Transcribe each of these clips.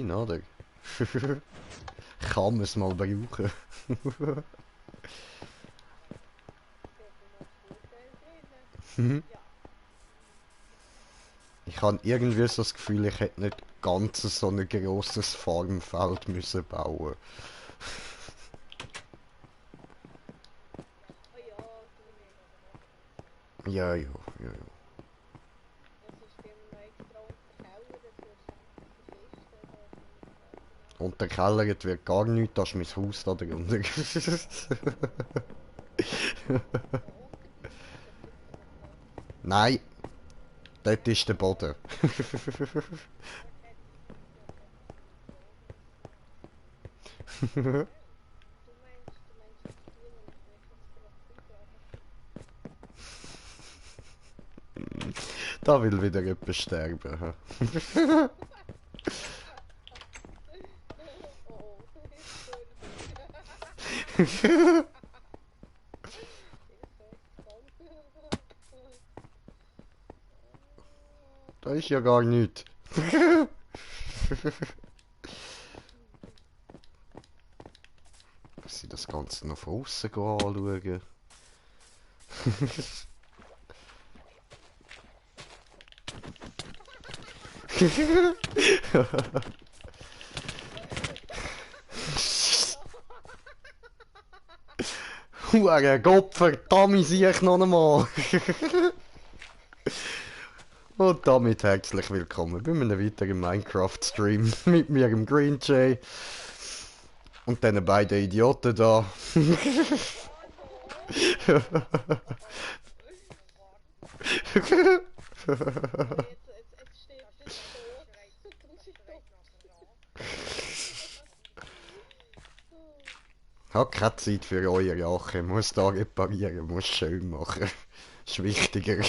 sein, oder? Kann man es mal brauchen. Ich habe irgendwie so das Gefühl, ich hätte nicht ganz so ein grosses Farmfeld müssen bauen. Ja, ja, ja, ja. Und der Keller wird gar nichts, das ist mein Haus da drunter. Nein, dort ist der Boden. Da will wieder jemand sterben. Da ist ja gar nichts. Muss ich das Ganze noch von außen anschauen? Hure Gott, verdammt, sehe ich noch einmal. Und damit herzlich willkommen bei einem weiteren Minecraft-Stream mit mir, dem Green Jay. Und diesen beiden Idioten da. Ich habe keine Zeit für eure Lachen. Ich muss da reparieren, muss schön machen. Ist wichtiger.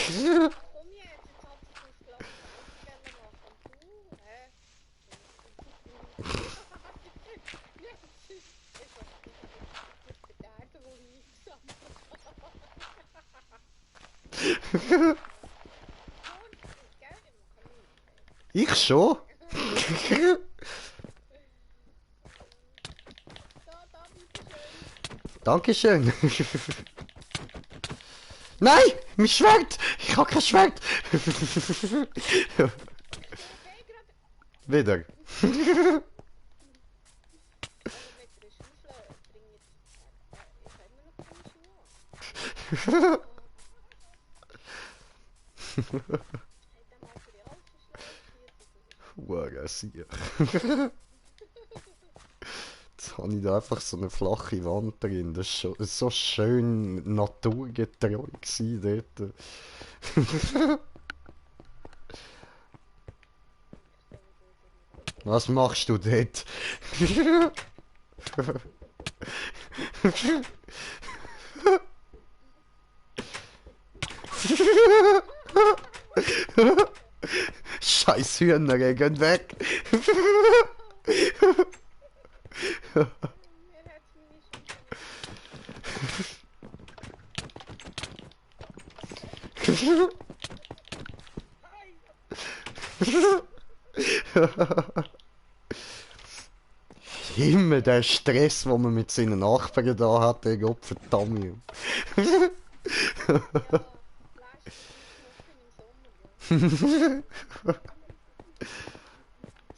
Ich schon? Dankeschön. Nein! Mein Schwert! Ich habe kein Schwert! Wieder. Sicher. Jetzt habe ich da einfach so eine flache Wand drin. Das war so schön naturgetreu dort. Was machst du dort? Scheiß Hühner, gehen weg! Immer der Stress, den man mit seinen Nachbarn da hat, der Gott verdammt.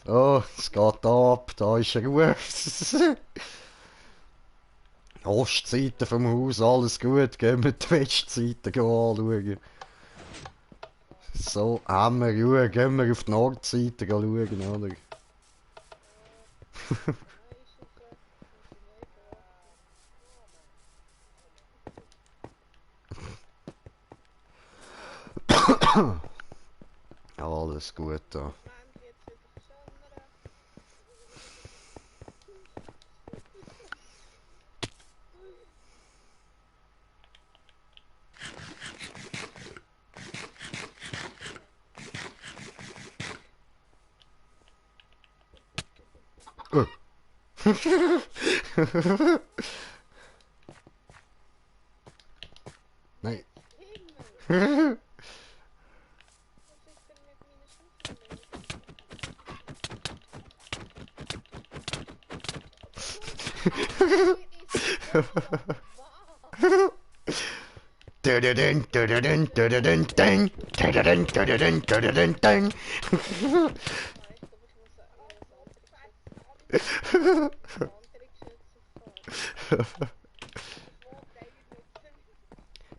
Oh, es geht ab, da ist Ruhe. Ostseite vom Haus, alles gut, gehen wir die Westseite anschauen. So, haben wir Ruhe, gehen wir auf die Nordseite schauen, oder? Alles gut da. Nein.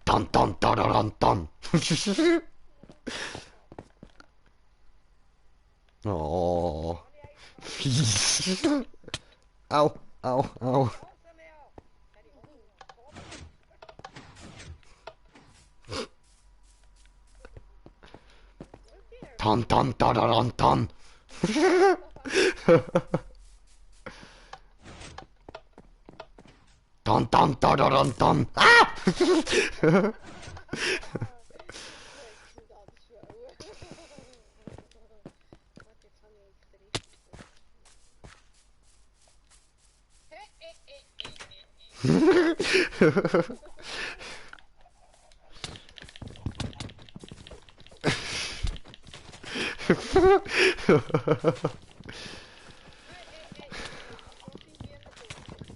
Tan tan tan tan. Oh. Fies. Au, au, au. Tan tan tan tan. Tan tan tan tan. Ah!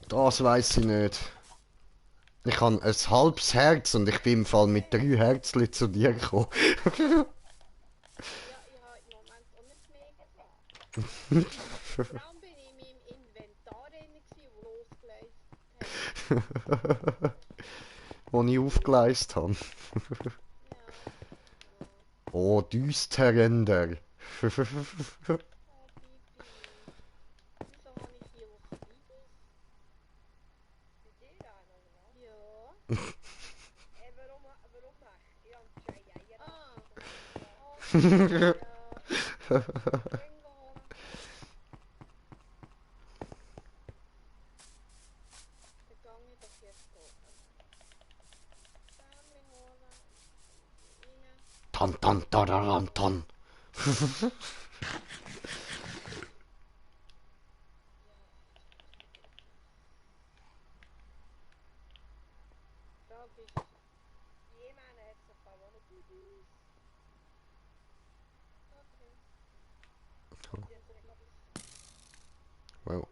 Das weiß ich nicht. Ich habe ein halbes Herz und ich bin im Fall mit 3 Herzchen zu dir gekommen. Ja, ich habe im Moment auch nicht mehr gefahren. Vor allem bin ich in meinem Inventar drin und losgelegt. Wo ich aufgeleistet habe. Ja. Oh, düsterender. Oh, Pipi. Wieso habe ich viel Babys? Bei dir auch noch, oder was? Ja. Warum machst du? Ich habe zwei Eier. Oh, ja. Bingo. Dann gehe ich doch jetzt Sämli holen. Rein. Tan tan tan tan. Frage ist, jemand hat sich da wohl Babys. Okay. Well,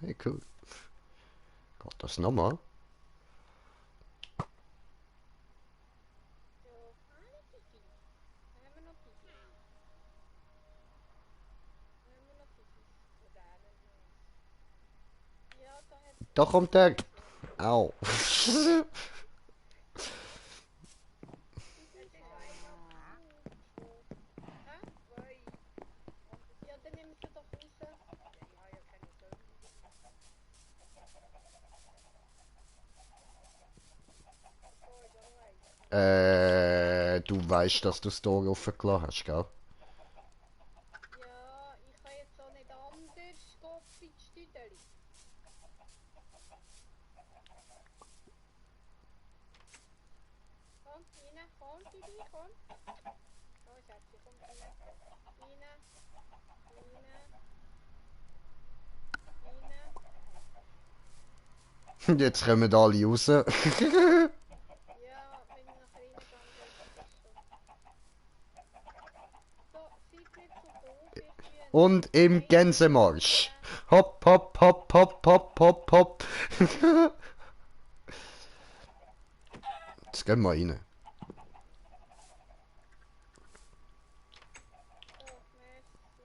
hey, cool. Geht das nochmal? Ja, eine Pipi. Haben wir noch Pipi? Haben wir noch Pipis? Oder einen noch? Ja, da hat Da kommt er. Au. Pipi einfach gut. Hä? Zwei. Ja, dann nehmen sie doch raus. Ja, ich habe ja keine Söhne. So, ist auch eins. Du weißt, dass du das Tor offen gelassen hast, gell? Ja, ich kann jetzt auch nicht anders. Goppi, Stüdeli. Komm, rein, komm, Pipi, komm. Oh, Schatzi, komm rein. Rein, rein, rein. Jetzt kommen alle raus. Ja, wenn ich nach reingegangen ist das schon. So, seid nicht so doof, ihr Kühen. Und im Gänsemarsch. Hopp, hopp, hopp, hopp, hopp, hopp, hopp. Jetzt gehen wir rein. So, merci.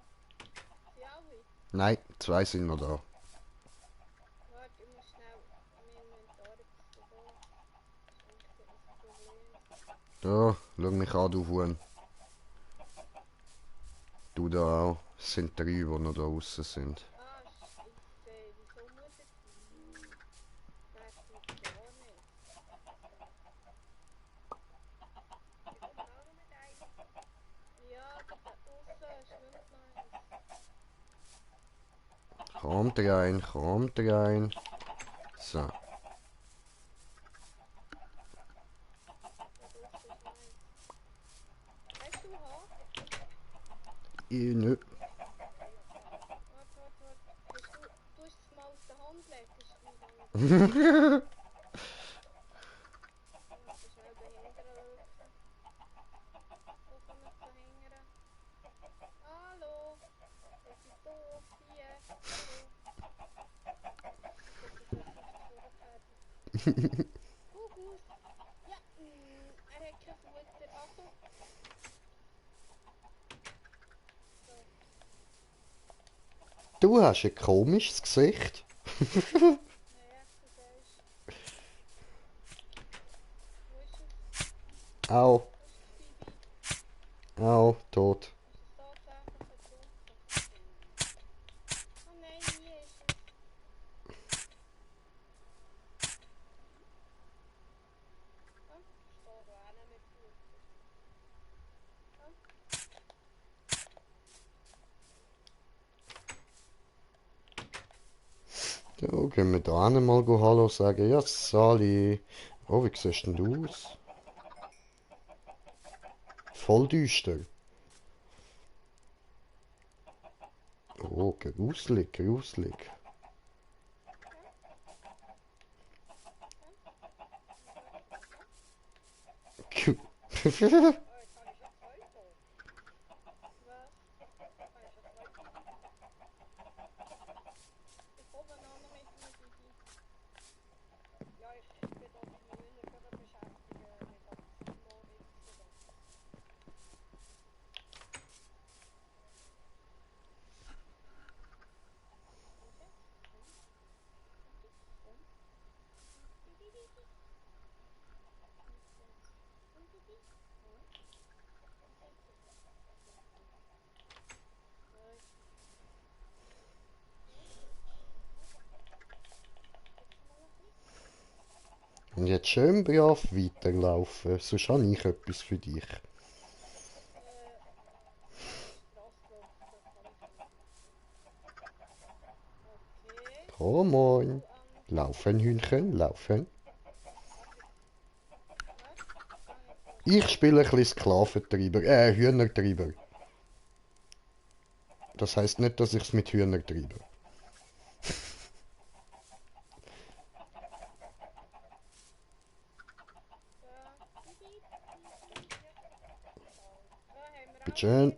Sie alle? Nein, 2 sind noch da. Warte, ich muss schnell im Inventar etwas tun. Das ist echt ein Problem. Da, schau mich an, du Huhn. Du da auch. Es sind 3, die noch da draußen sind. Ah, Scheiße, wieso muss ich... Nein, das geht gar nicht. Ich komme auch noch mit einem. Ja, da draußen schwimmt noch eins. Kommt rein, kommt rein. So. Da draußen ist noch eins. Hast du Haken? Nö. Warte. Du hast es mal aus der Hand legen. Das ist nicht anders. Ich muss das schnell dahinter laufen. Wo komme ich dahinter? Hallo? Das ist doof. Hier. Hallo. Das ist Kuckuck. Ja, er hat kein Futter. Achtung. So. Du hast ein komisches Gesicht. Naja, du sagst. Wo ist es? Au, Wo ist das Baby? au, tot. Ist es tatsächlich ertrunken? Oh nein, hier ist es. Komm, steh da hin mit Futter. Komm. Ja, gehen wir da hin mal go Hallo sagen. Ja, Sali. Oh, wie siehst denn du aus? Voll düster. Oh, gruselig, gruselig. Oh, jetzt habe ich schon zwei tot. Was? Habe ich schon zwei tot? Ich komme noch mit dem Baby. Ja, ich bin da die Hühner gerade beschäftigen mit dem Simon jetzt. Und jetzt? Und? Bibi. Und Bibi. Und? Und jetzt schön brav weiterlaufen, sonst habe ich etwas für dich. Okay. Oh moin. Du, Laufen, Hühnchen, laufen. was? Ah, jetzt was? Ich spiele ein bisschen Sklaventreiber, Hühnertreiber. Das heisst nicht, dass ich es mit Hühnern treibe. Da. Bibi. Ja. Da haben wir Bitte alle schön. drinnen.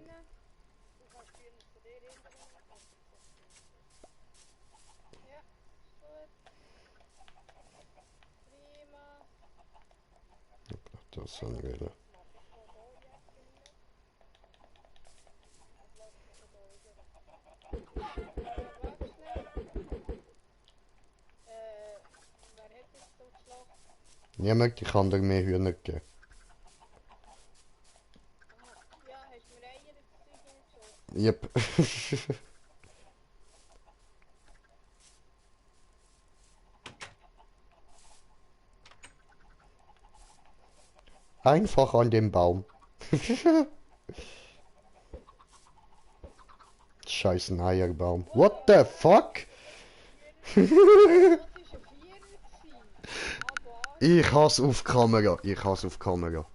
Du kannst die Hühner zu dir hinterher. Ja, gut. Prima. Das habe ich wollen. Was mache ich da jetzt genau? Was läuft denn da rüber? Warte schnell. Wer hat jetzt so geschlagen? Niemand, ich kann dir mehr Hühner geben. Aha. Ja, hast du mir Eier ins Zeug hineingeschossen? Yep. Einfach an dem Baum. Scheiß Eierbaum. What the fuck? Das war ein Vierer gewesen. Aber Ich hasse auf Kamera. Ich hasse auf Kamera.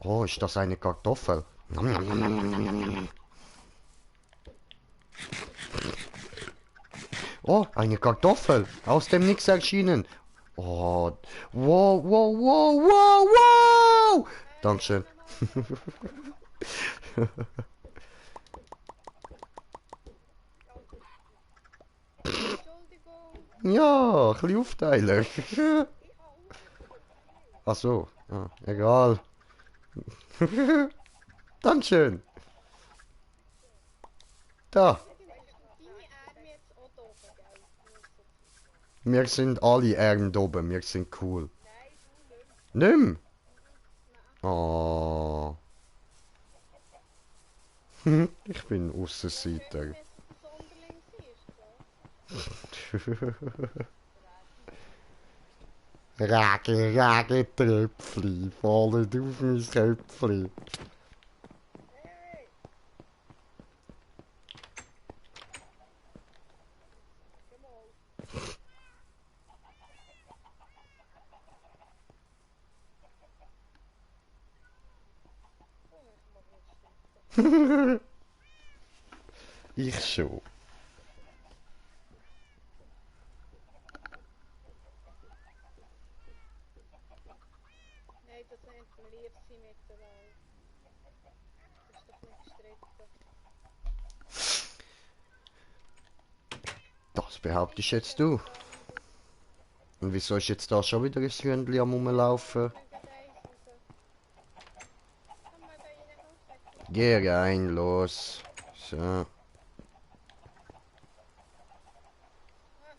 Oh, ist das eine Kartoffel? Oh, eine Kartoffel. Aus dem Nix erschienen. Oh, wow, wow, wow, wow, wow. Dankeschön. Entschuldigung. Ja, ein bisschen aufteilen. Ich habe Ach so, ah, egal. Dankeschön. Da, Weißt du, deine Arme jetzt auch da oben, gell? Nur so zu sagen. wir sind alle Arme oben. Wir sind cool. Nein, du nicht. Nimm. Nein. Oh. Ich bin Aussenseiter. Wenn es Sonderling ist, klar. Rage, Rage, Tröpfli, fallen auf mein Köpfli. Hey! Sag mal. Oh, ich mag nicht stinken. Ich schon. Nein, das nennt man Liebsein mit der Wahl. Das ist doch nicht gestritten. Das behauptest jetzt du. Und wieso ist jetzt da schon wieder ein Hündchen am rumlaufen? Komm mal da rein, komm, sag. Geh rein, los. So.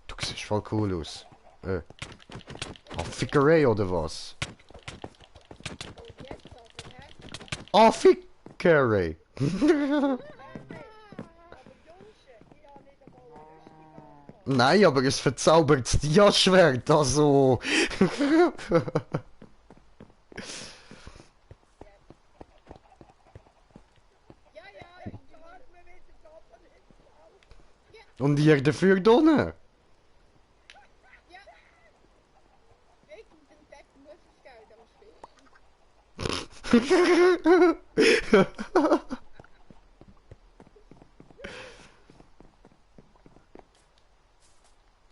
Du siehst voll cool aus. Ah, Fickerei oder was? Oh, jetzt aber, hä? Ah, Fickerei! Hey, aber Jungs, ich habe nicht einmal eine Rüstung angehabt. Nein, aber es verzaubert Dia-Schwert, also... Ja, ja, ich fahre mir wieder da von hinten auf. Ja, Und ihr dafür drinnen? ja. Wegen dem fetten Muffelsgeld am Fischen.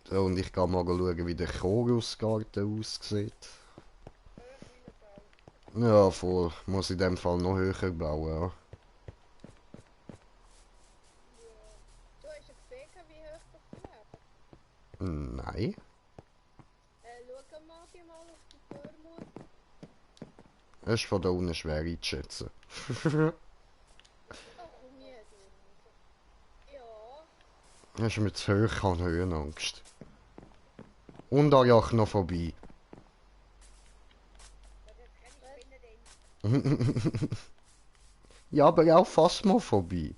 So, und ich kann mal schauen, wie der Chorusgarten aussieht. Ja, voll. Muss in dem Fall noch höher bauen, ja. Du hast ja gesehen, wie hoch das die leben. Nein. Schau mal, die mal auf die Turm aus. Das ist von da unten schwer einzuschätzen. Oh, komm jetzt. Ja. Das ist mir zu hoch, ich habe Höhenangst. Und Arachnophobie. Das kann ich finden, den. Ja, aber auch Phasmophobie.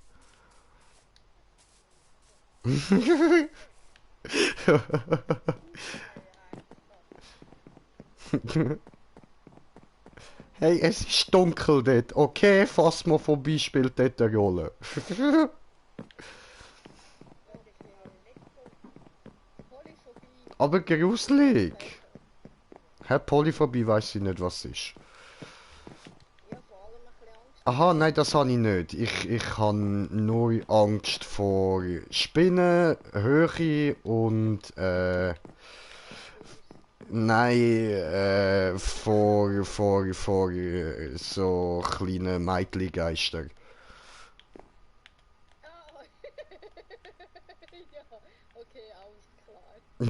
Hey, es ist dunkel dort. Okay, Phasmophobie spielt dort eine Rolle. Polyphobie. Aber gruselig. Hä, Polyphobie weiss ich nicht, was ist. Ja, vor allem ein bisschen Angst. Aha, nein, das habe ich nicht. Ich habe nur Angst vor Spinnen, Höhe und nein, vor so kleinen Mädchengeister. Ah, ja, okay, alles klar. Ja,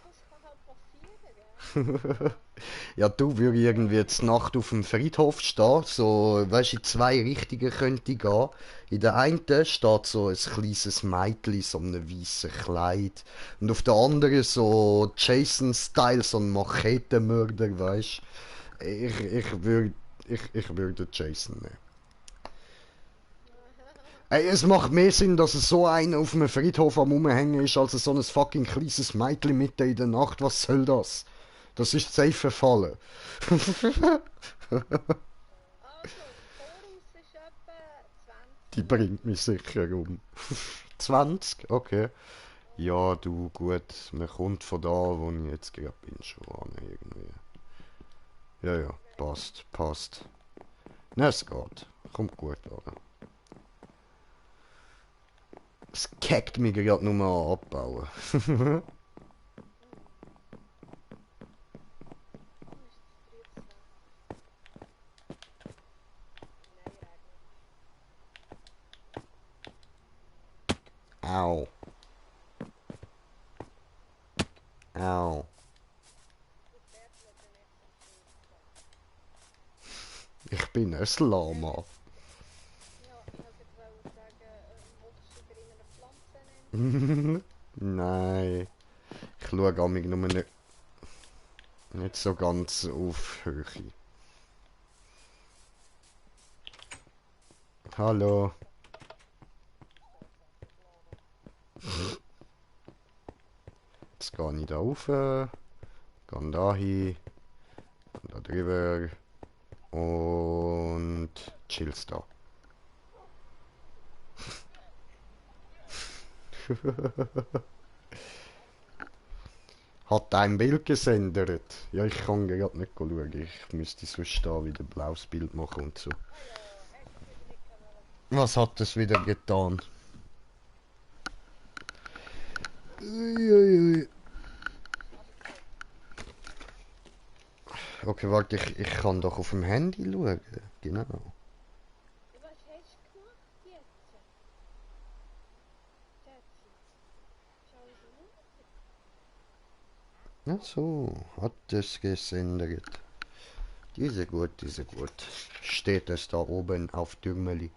das kann halt passieren, gell? Ja, du würde irgendwie jetzt Nacht auf dem Friedhof stehen, so, weißt du, in zwei Richtungen könnte ich gehen. In der einen steht so ein kleines Mädchen, so einem weißen Kleid. Und auf der anderen so Jason-Style, so ein Machetenmörder, weißt du. Ich würde Jason nehmen. Ey, es macht mehr Sinn, dass es so einer auf einem Friedhof am Rumhängen ist, als so ein fucking kleines Mädchen mitten in der Nacht. Was soll das? Das ist safe verfallen. Also, der Voraus ist etwa 20 Die bringt mich sicher um. 20? Okay. Ja, du, gut. Man kommt von da, wo ich jetzt gerade bin, schon an, irgendwie. Ja, ja, passt, passt. Na, es geht. Kommt gut an. Es kackt mich gerade nur mal abbauen. Au. Au. Ich bin ein Lama. Ja, ich wollte gerade sagen, willst du dir in einer Pflanze nennen? Nein. Ich schaue an mich nur nicht so ganz auf Höhe. Hallo. Jetzt gehe ich da rauf, gehe da hin, gehe da drüber und chillst da. Hat ein Bild gesendet? Ja, ich kann gerade nicht schauen. Ich müsste sonst da wieder ein blaues Bild machen und so. Was hat es wieder getan? Uiuiui. Okay, warte, ich kann doch auf dem Handy schauen. Genau. Was hast du gemacht jetzt? Schätze. Schau sie runter. Ach so, hat es gesendet. Diese gut, diese gut. Steht es da oben auf Dürmeli.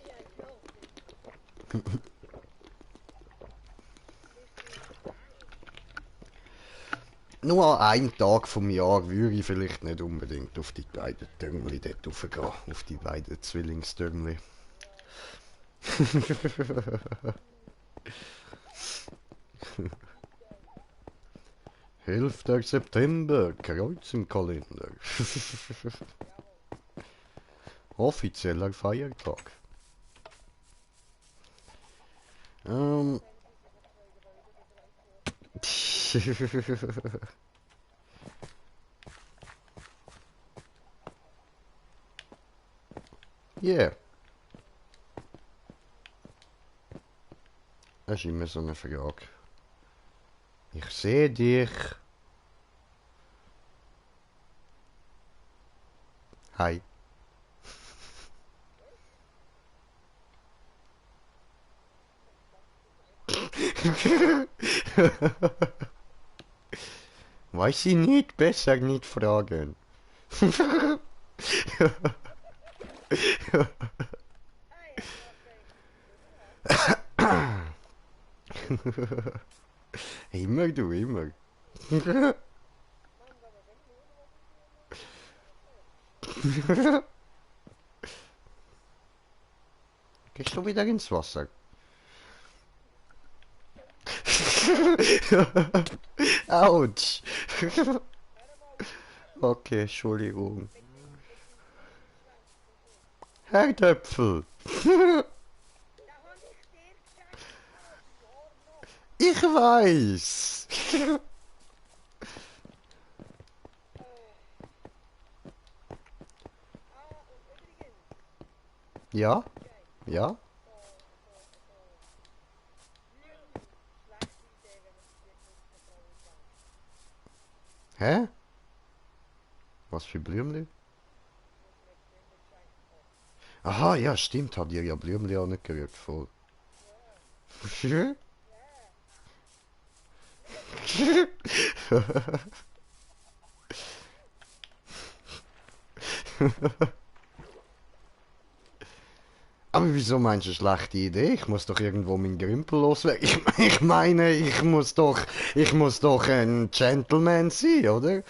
Ja, ich glaube. Nur ein Tag vom Jahr würde ich vielleicht nicht unbedingt auf die beiden Dürmli dort raufgehen. Auf die beiden Zwillingstürmli. 11. September, Kreuz im Kalender. Offizieller Feiertag. Ähm. Yeah. Das ist immer so eine Frage. Ich sehe dich. Hi. Weiß ich nicht, besser nicht fragen. Ah ja, okay. Immer du, immer. Mann, aber wenn du was Gehst du wieder ins Wasser? Autsch. hör mal auf, Okay, Entschuldigung. mit deinem Schwanz und so. Herdöpfel. Da hab ich dir geschenkt, das Jahr noch. Ich weiß. Ah, und übrigens, Ja? Jay, Ja? Blümchen, schlechte Idee, wenn ich dir nicht vertrauen kann. Hä? Was für Blümli? Muss mir Blümchen schenken. Aha, ja, stimmt, hat ihr ja Blümli auch nicht gerührt, voll. Ja, Aber wieso meinst du schlechte Idee? Ich muss doch irgendwo meinen Grümpel loswerden. Ich meine, ich muss doch ein Gentleman sein, oder?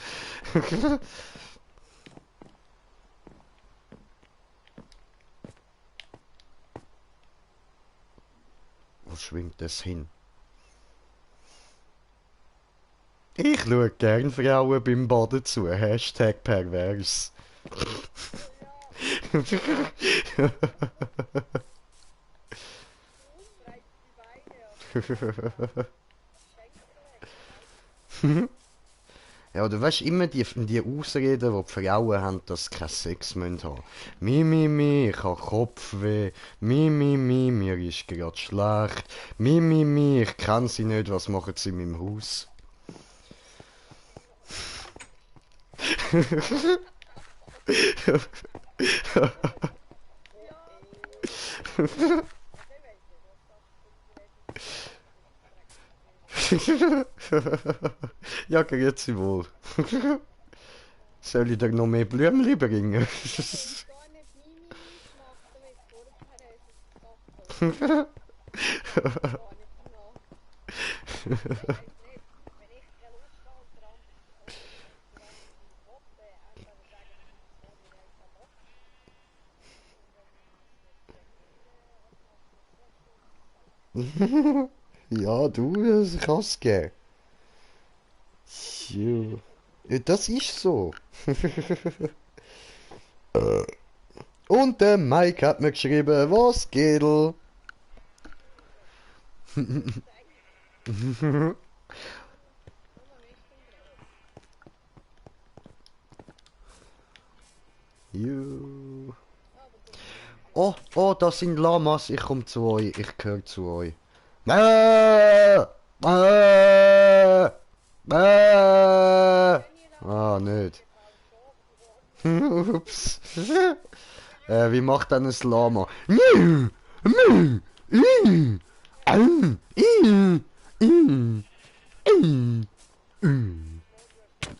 Wo schwingt es hin? Ich schaue gern Frauen beim Baden zu. Hashtag pervers. breit die Beine, aber schenkt weg. Ja, du weißt immer die Ausreden, die die Frauen haben, dass sie keinen Sex haben müssen. Mi, ich habe Kopfweh. Mi, mir ist gerade schlecht. Mi, ich kenne sie nicht, was machen sie in meinem Haus? Ja, wer weiß nicht, was das für ein Ja, grüezi wohl. Soll ich dir noch mehr Blümchen bringen? Ich gar nicht Mimi gemacht, damit vorher ist es gedacht. Gar nicht danach. Ich weiß nicht, wenn ich keine Lust habe und der andere wenn ich nicht will, entweder sagen wir uns, wo wir einfach machen. Und wenn wir es nicht machen, Ja, du, das kann's geben. Ja. Ja, das ist so. Und der Mike hat mir geschrieben, was geht? Juhu. Oh, das sind Lamas. Ich komme zu euch. Ich gehöre zu euch. Bäh! Bäh! Bäh! Ah, nicht. Ups. Wie macht denn ein Lama? Nö! Nö! Nö! Mm, mm, mm, mm,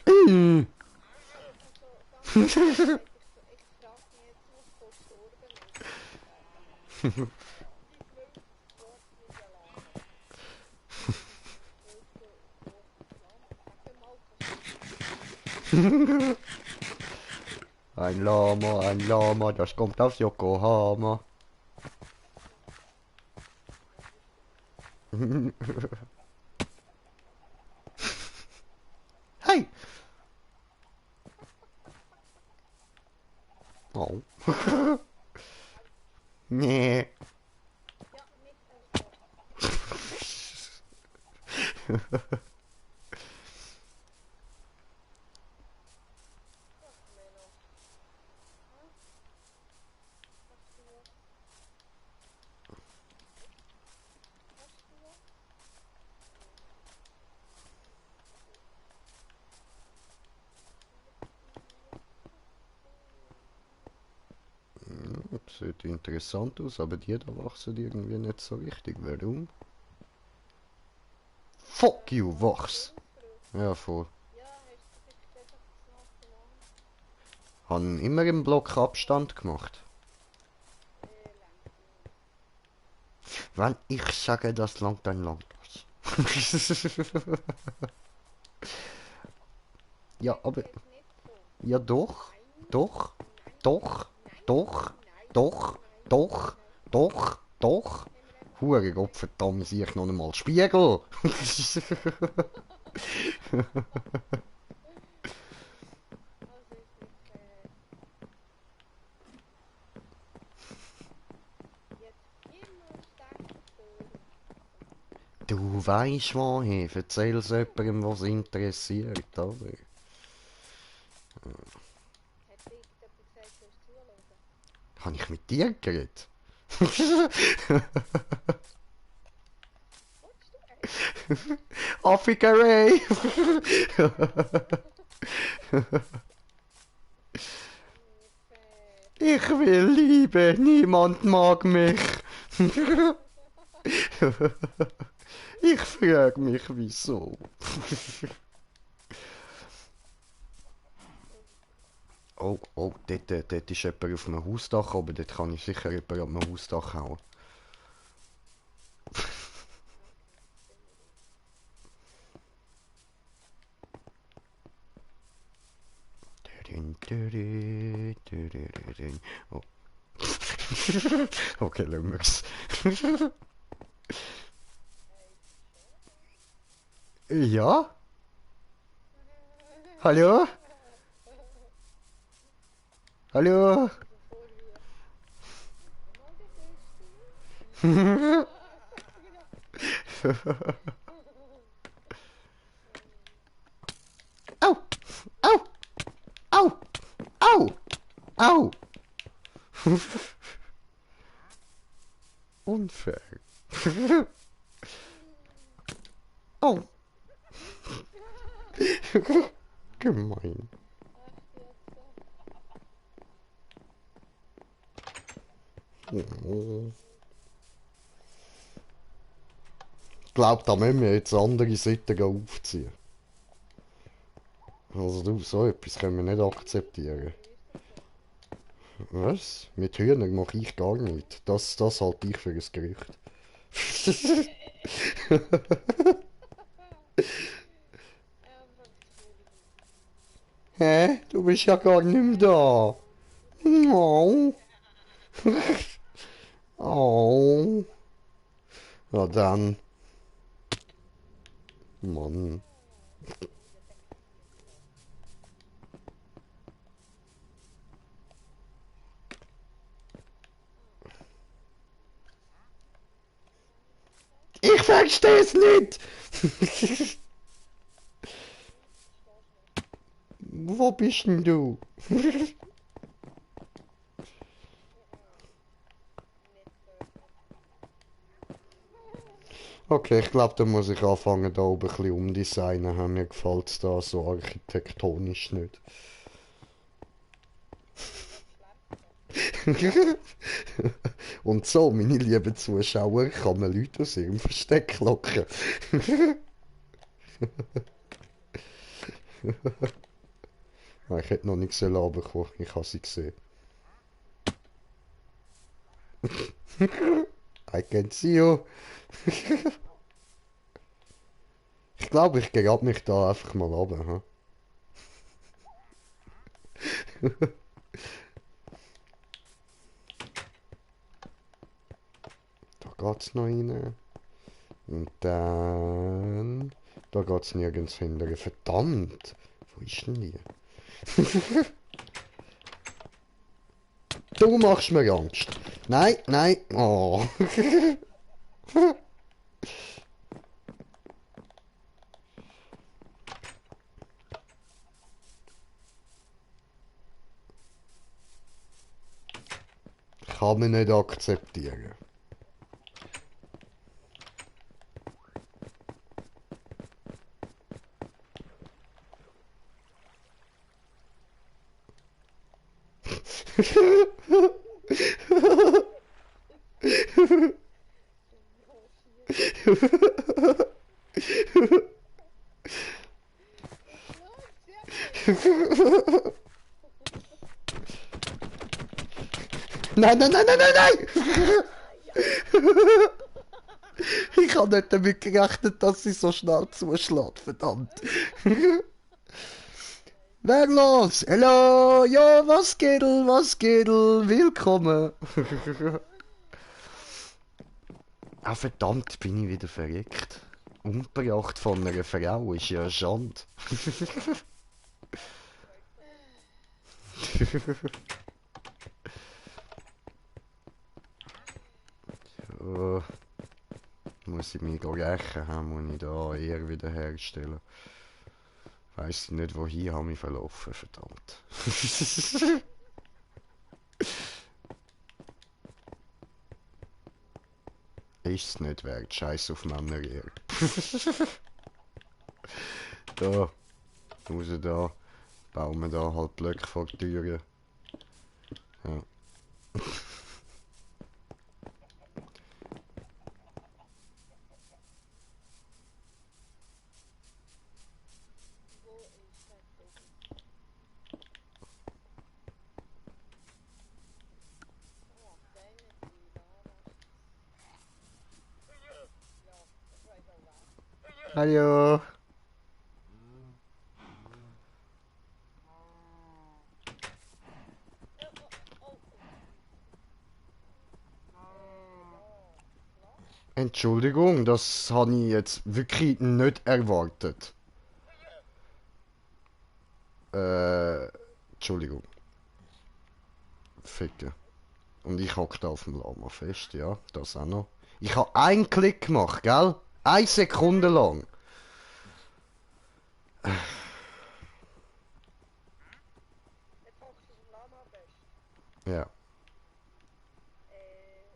mm. Also, ganz ehrlich, ich frage mich jetzt, was von gestorben ist. Die 12 schwarze Lama. Die 12 schwarze Lama. Sag mal, Ein Lama, das kommt aus Yokohama. was ist das? Hey! Oh. Nee. Ja, nicht so. Was, Menno? Hä? Hast du was? Hast du was? Das sieht interessant aus, aber die da wachsen irgendwie nicht so richtig. Warum? Fuck you, wachs! Ja, voll. Ja, hast du vielleicht einfach zu nah beieinander? Han immer im Block Abstand gemacht. Längt nicht. Wenn ich sage, das langt, dann langt das. Ja, aber... Geht nicht so. Ja, doch. Nein, Doch. nein, Doch. nein, Doch. nein, Doch. nein, Doch. nein. Doch. Doch. Haben wir einfach Hure Gott, verdammt, sehe ich noch einmal Spiegel. also ist nicht jetzt immer ständig Töne. Du weisst woher, erzähl's jemandem, was interessiert, aber... Hat dir irgendjemand gesagt, sollst du zuhören? Habe ich mit dir geredet? Wolltest du echt? Africa Ray! Unfair. Ich will Liebe, niemand mag mich. Ich frage mich, wieso. Oh, oh, dort ist jemand auf einem Hausdach, aber dort kann ich sicher jemand auf einem Hausdach hauen. Oh. Okay, lassen wir's. Ja? Hallo? Hallo? So voll wie. Mal die Beste. Au! Au! Au! Au! Au! Unfair. Au! Gemein. Oh. Ich glaube, da müssen wir jetzt andere Seiten aufziehen. Also du, so etwas können wir nicht akzeptieren. Was? Mit Hühnern mache ich gar nicht. Das halte ich für ein Gerücht. Hä? Du bist ja gar nicht mehr da. Oh. Oh. Na dann. Mann. Ich verstehe es nicht. Wo bist denn du? Okay, ich glaube, da muss ich anfangen, da oben ein bisschen umdesignen. Mir gefällt es da so architektonisch nicht. Und so, meine lieben Zuschauer, kann man Leute aus ihrem Versteck locken. Nein, ich hätte noch nicht runterkommen, ich habe sie gesehen. I can see you. Ich glaube, ich grab mich da einfach mal runter. Hm? Da geht's noch rein. Und dann... Da geht's nirgends hinterher. Verdammt! Wo ist denn die? Du machst mir Angst. Nein, nein. Oh. Kann man nicht akzeptieren. Nein, nein, nein, nein, nein, nein! Ich habe nicht damit gerechnet, dass sie so schnell zuschlägt, verdammt. Wer los? Hallo, ja, was geht, willkommen. Ah, verdammt, bin ich wieder verreckt. Umgebracht von einer Frau ist ja eine Schande. Oh, muss ich mich rächen, muss ich da eher wieder herstellen. Weiss nicht wohin, habe mich verlaufen, verdammt. Ist's nicht wert, scheiß auf Männer hier. Da, raus da, bauen wir da halt Blöcke vor die Türen. Ja. Hallo. Entschuldigung, das habe ich jetzt wirklich nicht erwartet. Entschuldigung. Ficken. Und ich hocke da auf dem Lama fest, ja, das auch noch. Ich habe einen Klick gemacht, gell? 1 Sekunde lang. Jetzt hockst du auf dem Lama fest. Ja,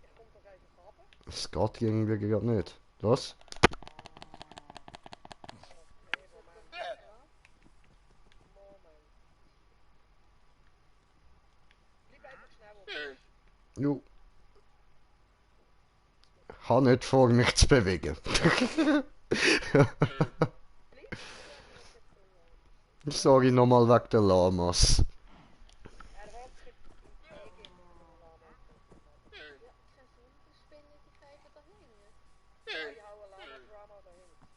Ich komm doch einfach runter. es geht irgendwie gerade nicht. Was? Okay, Moment. Moment. Bleib einfach schnell wo du bist. Jo. Habe nicht vor, mich zu bewegen. Bleib Sorry nochmal wegen der Lamas. Er hockt im Gehege mit dem Lama auf dem Lama. Ja, kein Wunderspinne, die Käfer da hinten. Ja, ich hau ein Lama-Drama da hinten.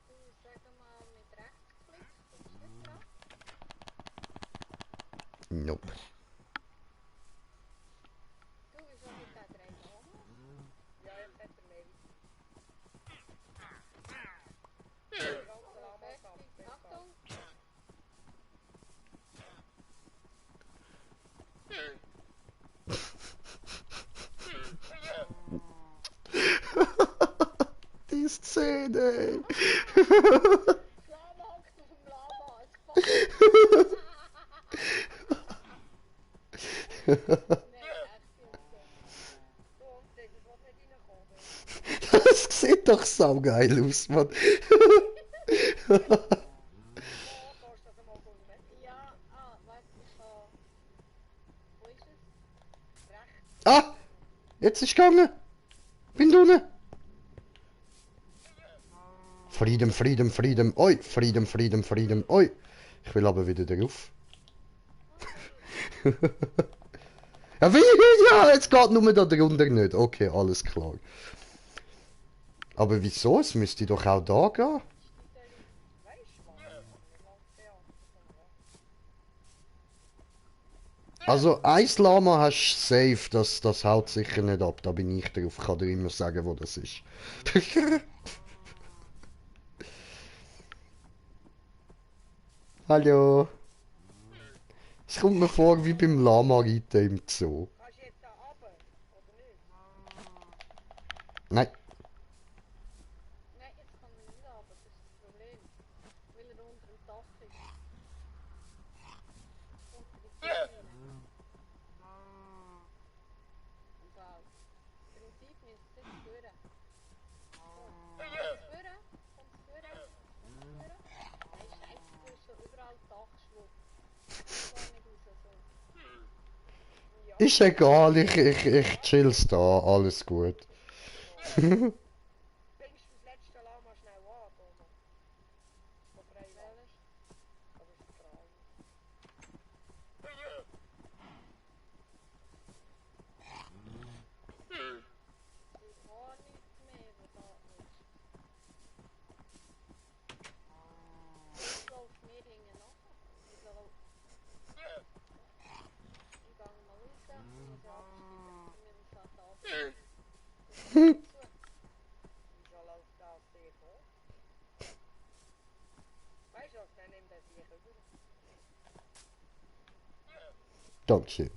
Du, sag mal mit Rechtsklick, kommst du nicht dran? Nope. Du, wieso hat der 3 Lamas? Ja, jetzt hat er mehr. Die ganze Lamas ab. Achtung! Die Szene. Das Lama hockt auf dem Lama, es gefällt. Nein, echt jetzt. Du, und das will nicht reinkommen. Das sieht doch saugeil aus, Mann. Oh, kannst du das einmal filmen? Ja, warte, ich kann... Jetzt ist gegangen. Bin unten. Frieden, Frieden, Frieden. Oi, Frieden, Frieden, Frieden. Oi. Ich will aber wieder drauf. Ja, wie? Ja, jetzt geht nur da drunter nicht. Okay, alles klar. Aber wieso? Es müsste doch auch da gehen. Also, ein Lama hast du safe, das haut sicher nicht ab. Da bin ich drauf. Ich kann dir immer sagen, wo das ist. Hallo. Es kommt mir vor wie beim Lama-Reiten im Zoo. Kannst du jetzt da runter? Oder nicht? Nein. Nein, jetzt kann er nicht runter, das ist das Problem. Weil er unter dem Dach ist. Unter die Zähne. Und auch. Prinzip müsste es jetzt führen. Kommt es führen? Kommt es führen? Kommt es führen? Nein, scheiße, du hast schon überall Dachschwung. Das war nicht raus so. Ja. Ist egal, ich chill's da. Alles gut. Bringst du das letzte Lama schnell an, Thomas? Von frei wählst? Aber es ist frei. Ich habe nichts mehr, was da ist. Jetzt läuft mir hinten nach. Ich gehe mal raus und muss absteigen. Wir müssen halt absteigen. Wieso läuft das hier vor? Weißt du was, dann nimmt er sich über. Dankeschön.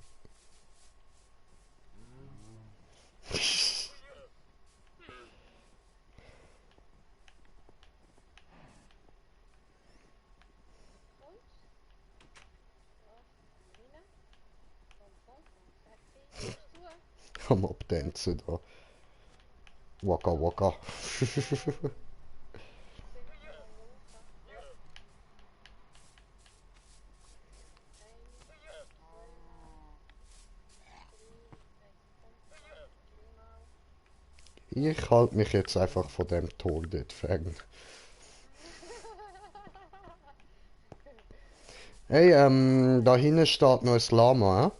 Und? Ja, rein. Komm, sexy. Gehst du? Am Abdancen da. Waka waka. Ich halte mich jetzt einfach von dem Tor dort fern. Hey, da hinten steht noch ein Lama, hä?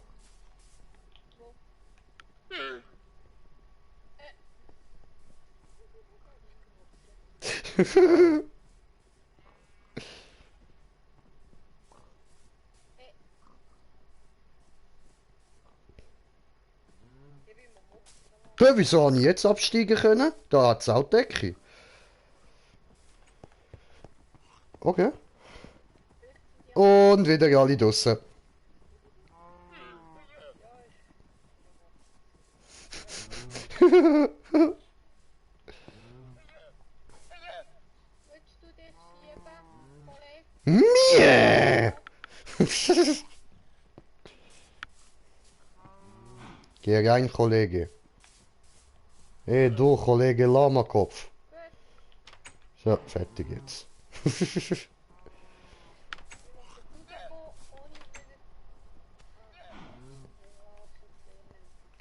Ja, wieso habe ich jetzt absteigen können? Da hat es auch Decke. Okay. Und wieder alle draussen. Willst du dich schieben, Kollege? Mie! Geh rein, Kollege. Hey, du, Kollege Lamakopf. Gut. So, fertig jetzt. Wie machst du das ohne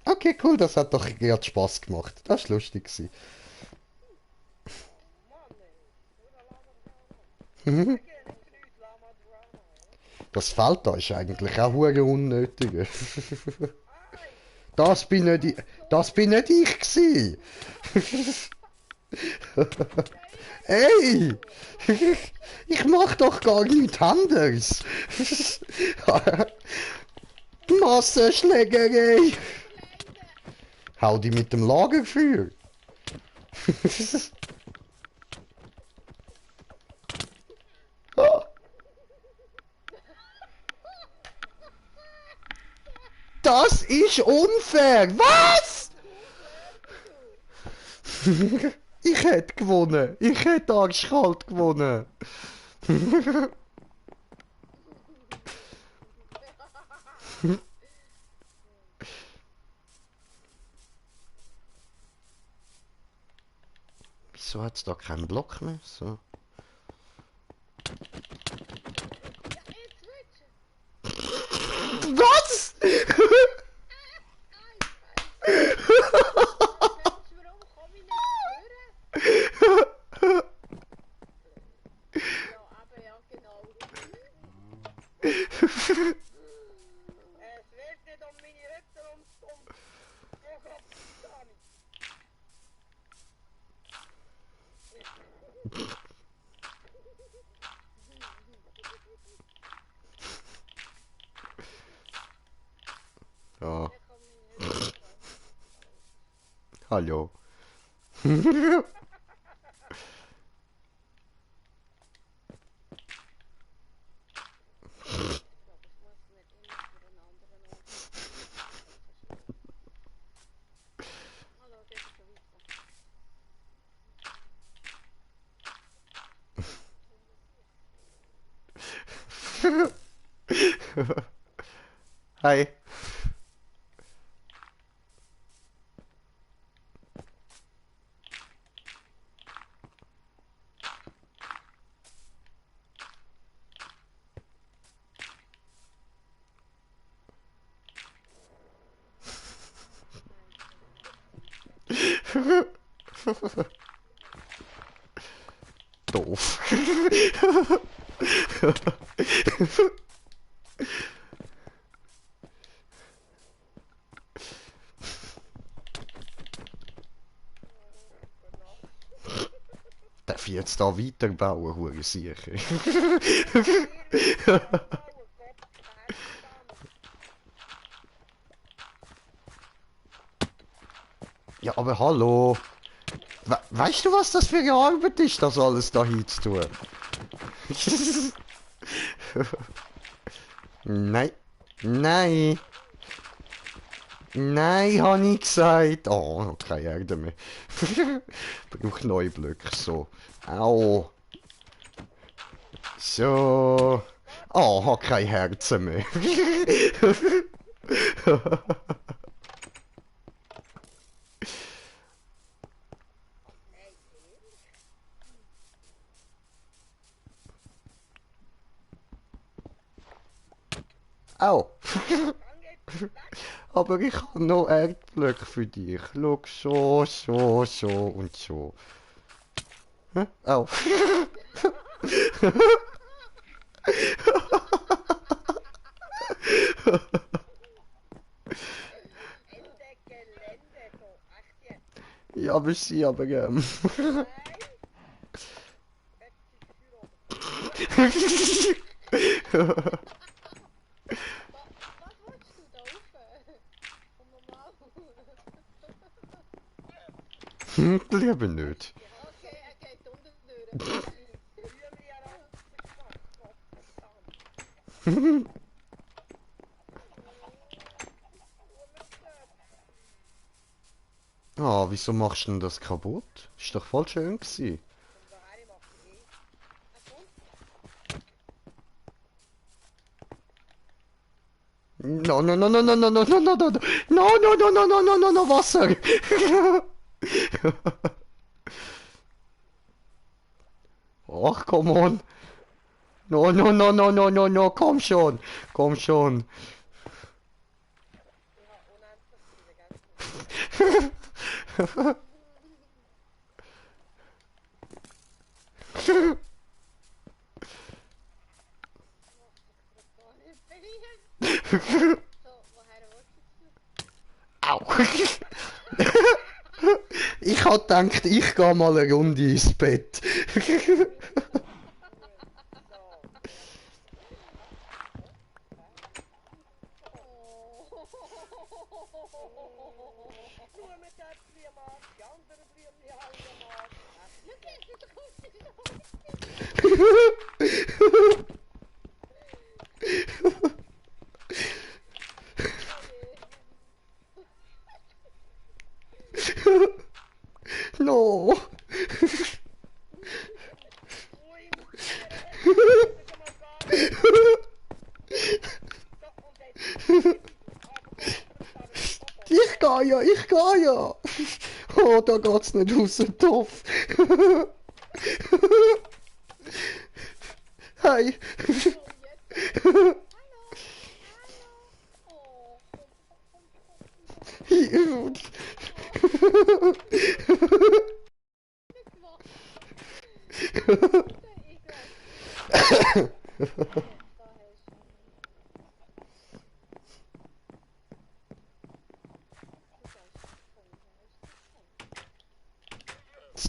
wieder... Okay, cool, das hat doch gerade Spaß gemacht. Das war lustig. Gewesen. Mann, ey. Nur ein Lama-Drama. Wir gehen nicht 3 Lama-Drama, ja? Das Feld da ist eigentlich auch hure unnötig. Ei! Das bin nicht ich, das bin nicht ich gsi. Hey! Ich mach doch gar nichts anderes. Massenschlägerei. Hau die mit dem Lagerfeuer. Das ist unfair. Was? Ich hätte gewonnen. Ich hätte arschkalt gewonnen. Wieso hat es da keinen Block mehr? So. Ja, jetzt willst du! Was? Oh Gott, Dani. Ja, Ich kann mich nicht mehr. hallo. Ich glaube, ich muss nicht immer für einen anderen Ort. Hallo, geht es schon weiter? Hi. Doof. Darf ich jetzt da weiterbauen, hure sicher? Ja, aber hallo. Weißt du, was das für eine Arbeit ist, das alles da hinzutun? Nein. Nein. Nein, habe ich gesagt. Oh, keine Erde mehr. Braucht neue Blöcke. So. Au. So. Oh, hab kein Herzen mehr. Au. Aber ich habe noch Erdblöcke für dich. Schau, so, so, so und so. Hä? Au. Ende Gelände, so. Echt jetzt? Ja, aber sie, aber Nein. Was willst du da rauf? Komm mal. Lieber nicht. Ja, okay, er geht unter die Tür. Früher mir gemacht, Gott verdammt. Ah, wieso machst du denn das kaputt? Ist doch voll schön gewesen. Komm da her, ich mach die eh. Ah, komm. No, no, no, no, no, no, no, no, no, no, no, no, no, no, no, no, no, no, no, Wasser. Ach, come on. No, no, no, no, no, no, no, komm schon. Komm schon. Ich hab unendlich viele, gell? Ich mach dich grad gar nicht verlieren. So, woher willst du? Au. Ich hab gedacht, ich geh mal eine Runde ins Bett. Nur mit der Blühmark, die andere Blümchen alle mag. Schau jetzt, da kommt sie noch. No. Ui, das ist schon mal gar nicht. So, und jetzt. Ich geh ja. Oh, da geht's nicht aus dem Topf. Hey. Hallo. Oh,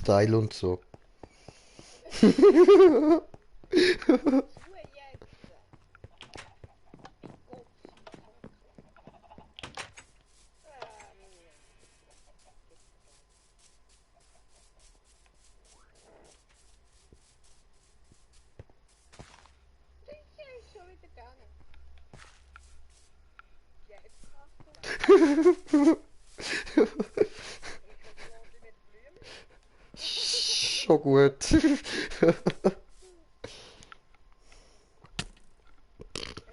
Lifestyle und so. Zu jetzt. Das ist schon wieder gegangen. Jetzt hast du. Schon gut. Wenn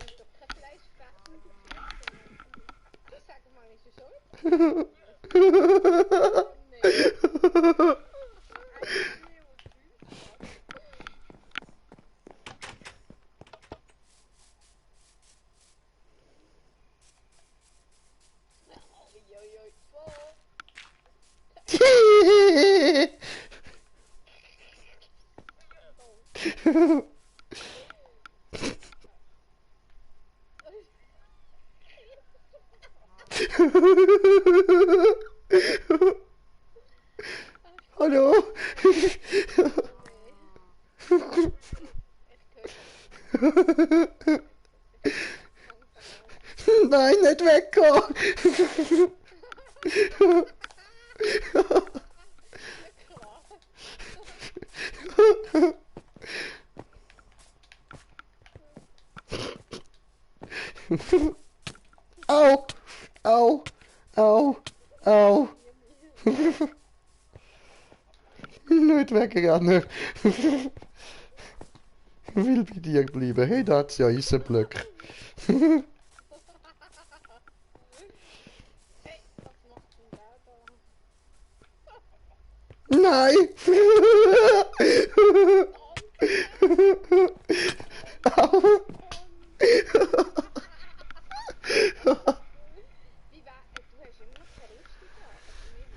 du kein Fleisch fressen du sag mal, ist es schon wieder? Nee. Oi, zwei. Hallo? Nein, nicht weggehen! Au! Au! Au! Au! Nicht wegrennen! Will bei dir bleiben. Hey, da hat's ja Eisenblöcke. Hey, was macht denn der da? Nein! Au! Wie war, du hast immer noch keine Rüstung an, aber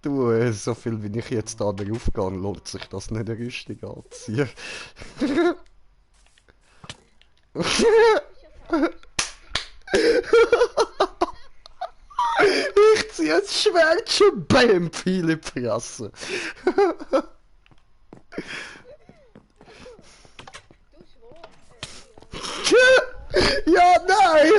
Du, so viel wie ich jetzt da drauf gehe, lohnt sich das nicht, eine Rüstung anzuziehen. Ich ziehe das Schwert schon beim Pfeil in die Fresse. du schwor. Ja, nein!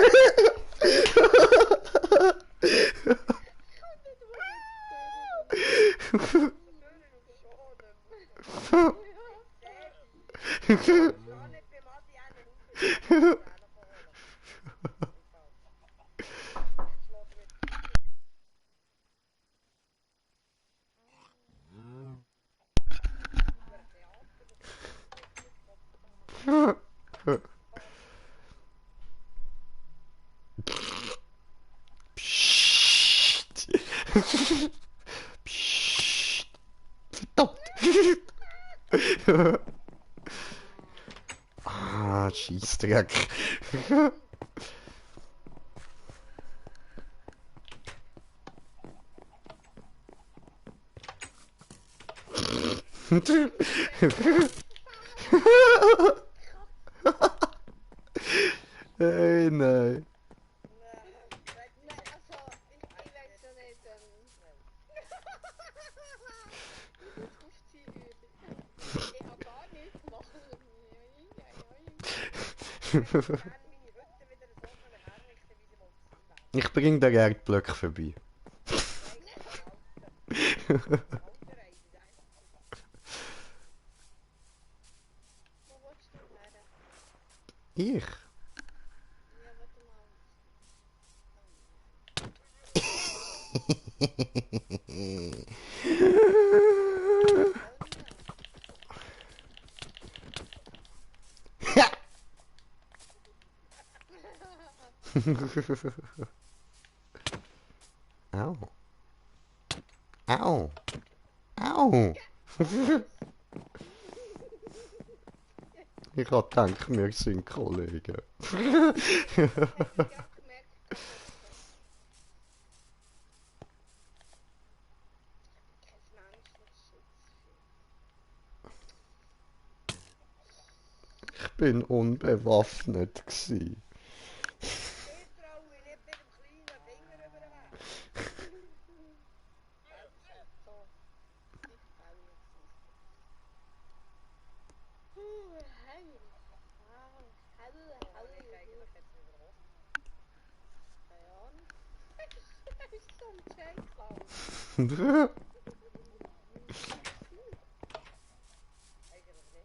Psst. Psst. Verdammt. Ah, Scheißdreck. Hey, nein. Nein, also, ich weiß ja nicht, ich habe gar nichts gemacht. Ich bring den Erdblöcke vorbei. Wo willst du her? Ich? Ja, warte mal. Au. Au. Au. Ich hab gedacht, wir sind Kollegen. Ich habe gemerkt, kein menschliches Schutz. Ich bin unbewaffnet gsi. Ich traue nicht mit dem kleinen Finger über den Weg. bist so ein J-Clown. Eigentlich nicht, ne?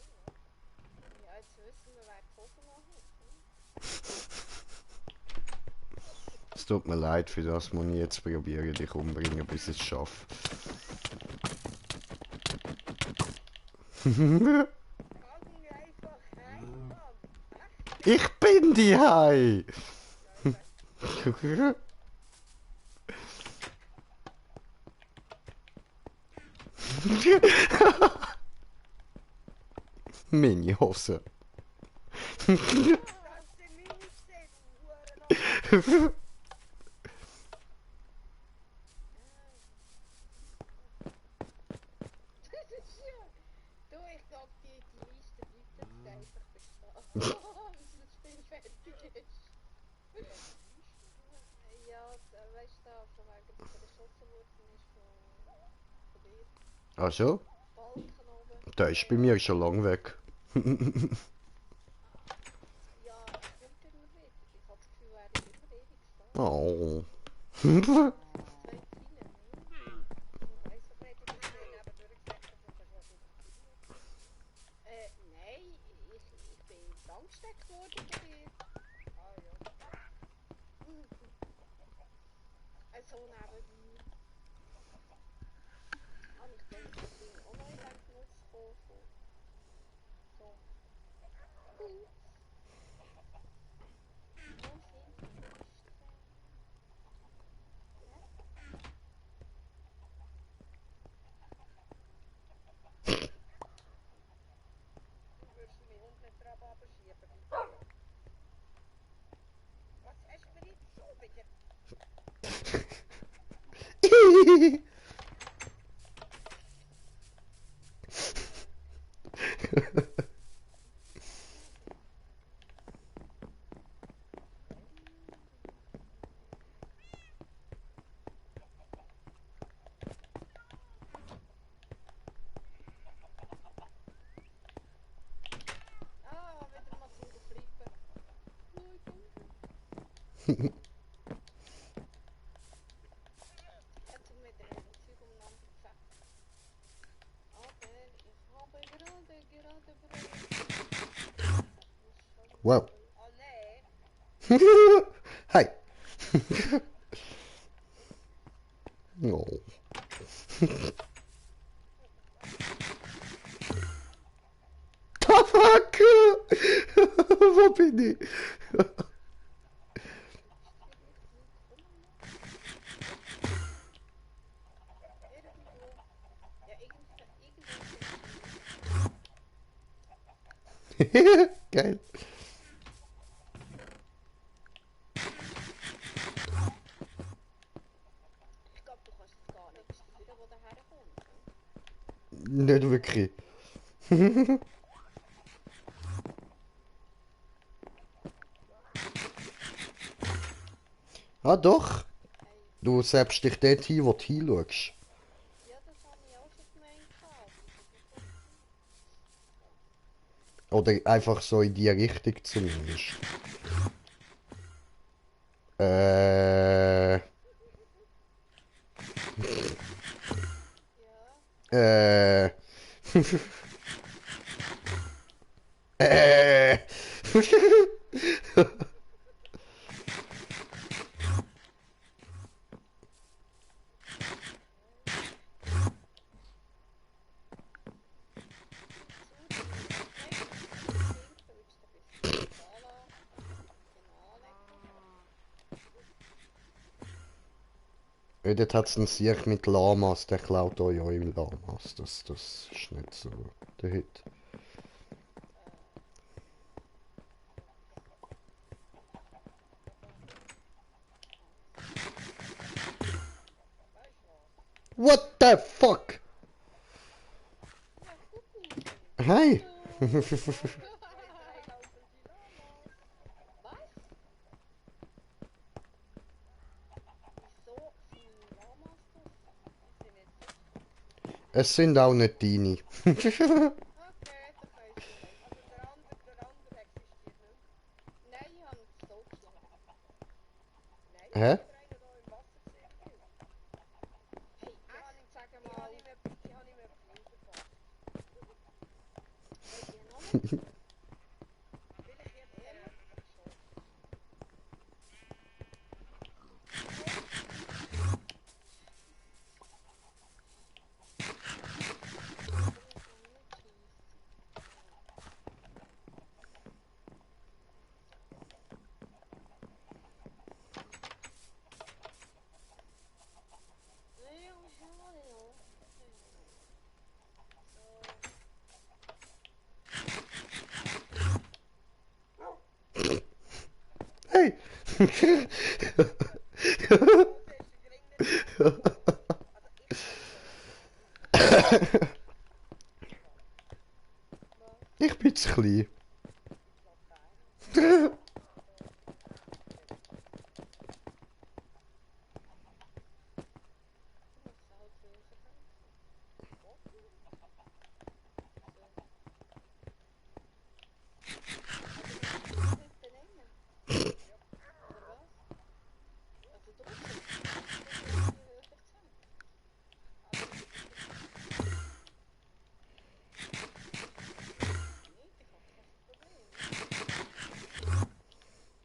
Ja, jetzt wissen wir, wer gefunden hat. Es tut mir leid, für das muss ich jetzt probieren, dich umbringen, bis ich es schaffe. Gang einfach rein, Mann. Echt? Ich bin die Hai! Ja, ich weiß. Mini-Hose. Das sind meine gesehen, du Hurenarsch. Das ist ja... Du, ich glaube, die Liste bleibt jetzt einfach bestehen. Bis das Spiel fertig ist. Ja, weißt du, von wegen bei der Schotzenwurzel ist von dir. Ach so? Balken oben. Der ist bei mir schon lang weg. Ja, er kommt immer wieder. Ich habe das Gefühl, er ist immer ewig da. Oh. Zwei Ziele, ne? Ich weiss auch nicht, ich bin neben durchgesagt, dass ich das was überziehen. Nein, ich bin angesteckt worden bei dir. Ah ja. So nebenbei. Habe ich dann das Ding auch noch in den Genuss von so gut. Wo sind die Listen? Ja? Du würdest mich unten nicht drauf abschieben, bitte. Was hast du mir jetzt so wieder? Ah, wieder mal zum Flippen. Nein, danke. Hat er mir den Zeug umeinander gepackt. Aber ich habe gerade Brot. Wow. Oh nee. Hi. Oh. Fuck! Wo bin ich? Irgendwo. Ja, irgendwo. Geil. Ich glaube, du kannst es gar nicht steuern, wo der herkommt. Nicht wirklich. Ah doch. Hey, Du selbst dich dort hin, wo du hinschaust. ja, das habe ich auch schon gemeint. Aber das ist nicht so. Oder einfach so in die Richtung zumindest. Äh. Ja, Äh. Äh. Ja, dort hat es einen Sieg mit Lamas, der klaut euch eure Lamas. Das ist nicht so der Hit. What the fuck? Hi! Es sind auch nicht deine. Hä? Nein, Vielleicht jetzt eher schon. Hey! Ich bin zu klein.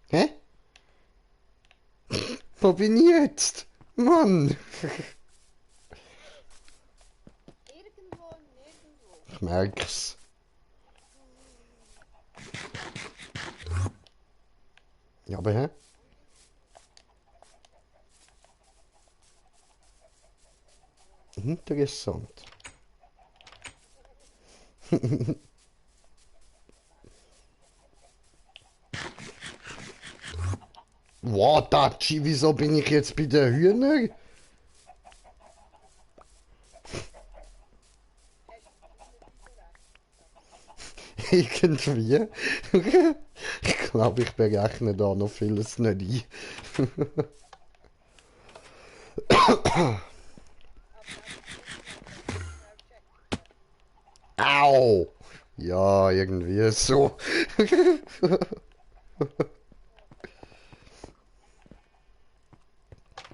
Hä? Wo bin ich jetzt? Mann! Irgendwo, nirgendwo. Ich merk's. Ja, aber hä? Interessant. Wow, Tachi, wieso bin ich jetzt bei den Hühnern? Irgendwie. Ich glaube, ich berechne da noch vieles nicht ein. Au! Ja, irgendwie so.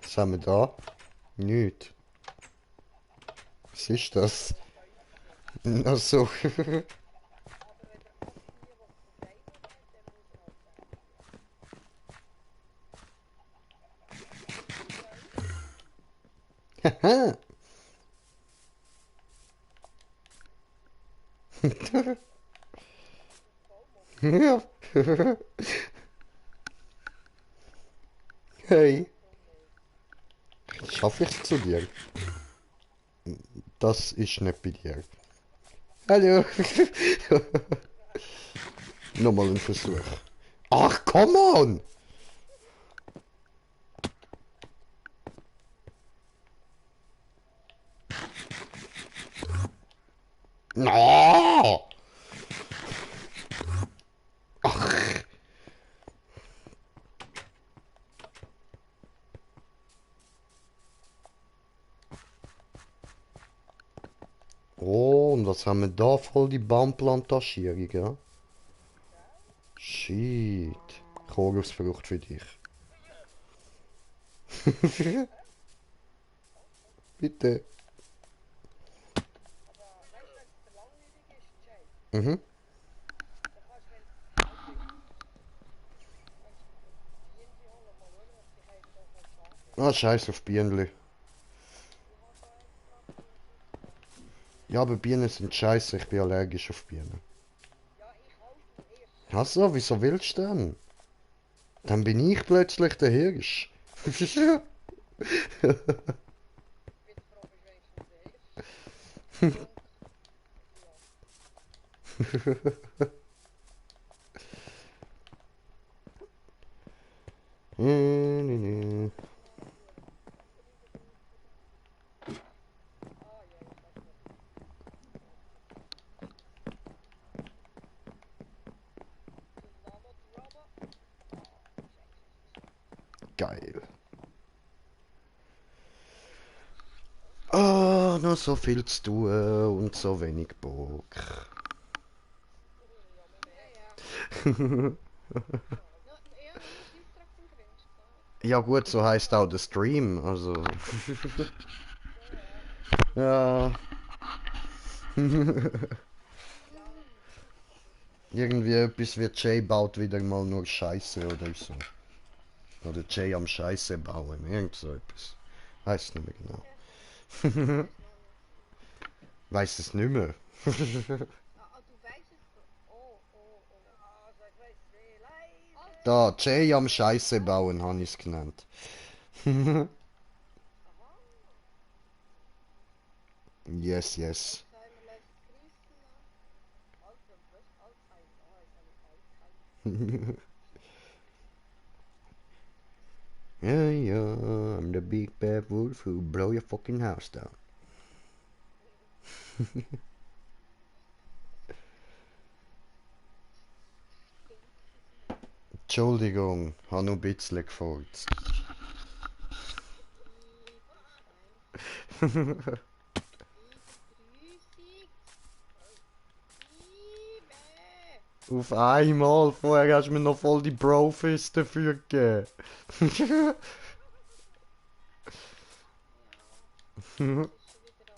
Was haben wir da? Nicht. Was ist das? Ach so. Haha. Ja. Hey. Schaffe ich es zu dir? Das ist nicht bei dir. Hallo. Nochmal ein Versuch. Ach, come on! No! Ach. Oh, und was haben wir da? Voll die Baumplantaschierung, ja? Shit. Chorusfrucht für dich. Bitte. Mhm. Ah, scheiß auf Bienenli. Ja, aber Bienen sind scheiße, ich bin allergisch auf Bienen. Ach so, wieso willst du denn? Dann bin ich plötzlich der Hirsch. Geil. Ah, noch so viel zu tun und so wenig Bock. Ja gut, so heißt auch der Stream, also. Ja. Irgendwie etwas wie Jay baut wieder mal nur Scheiße oder so. Oder Jay am Scheiße bauen. Irgend so etwas. Weiß nicht mehr genau. Ich weiß noch nicht. Weiß es nicht mehr. Du weißt es schon. Oh. Da, Jay am Scheiße bauen, habe ich es genannt. Aha. Yes, yes. Alzheimer lässt grüßen, ne? Was? Alzheimer. Oh, ist alles Alzheimer. Yeah, yeah, I'm the big bad wolf who blow your fucking house down. Entschuldigung, habe nur ein bisschen gefurzt. Auf einmal, vorher hast du mir noch voll die Brofist dafür gegeben. Ja, es ist schon wieder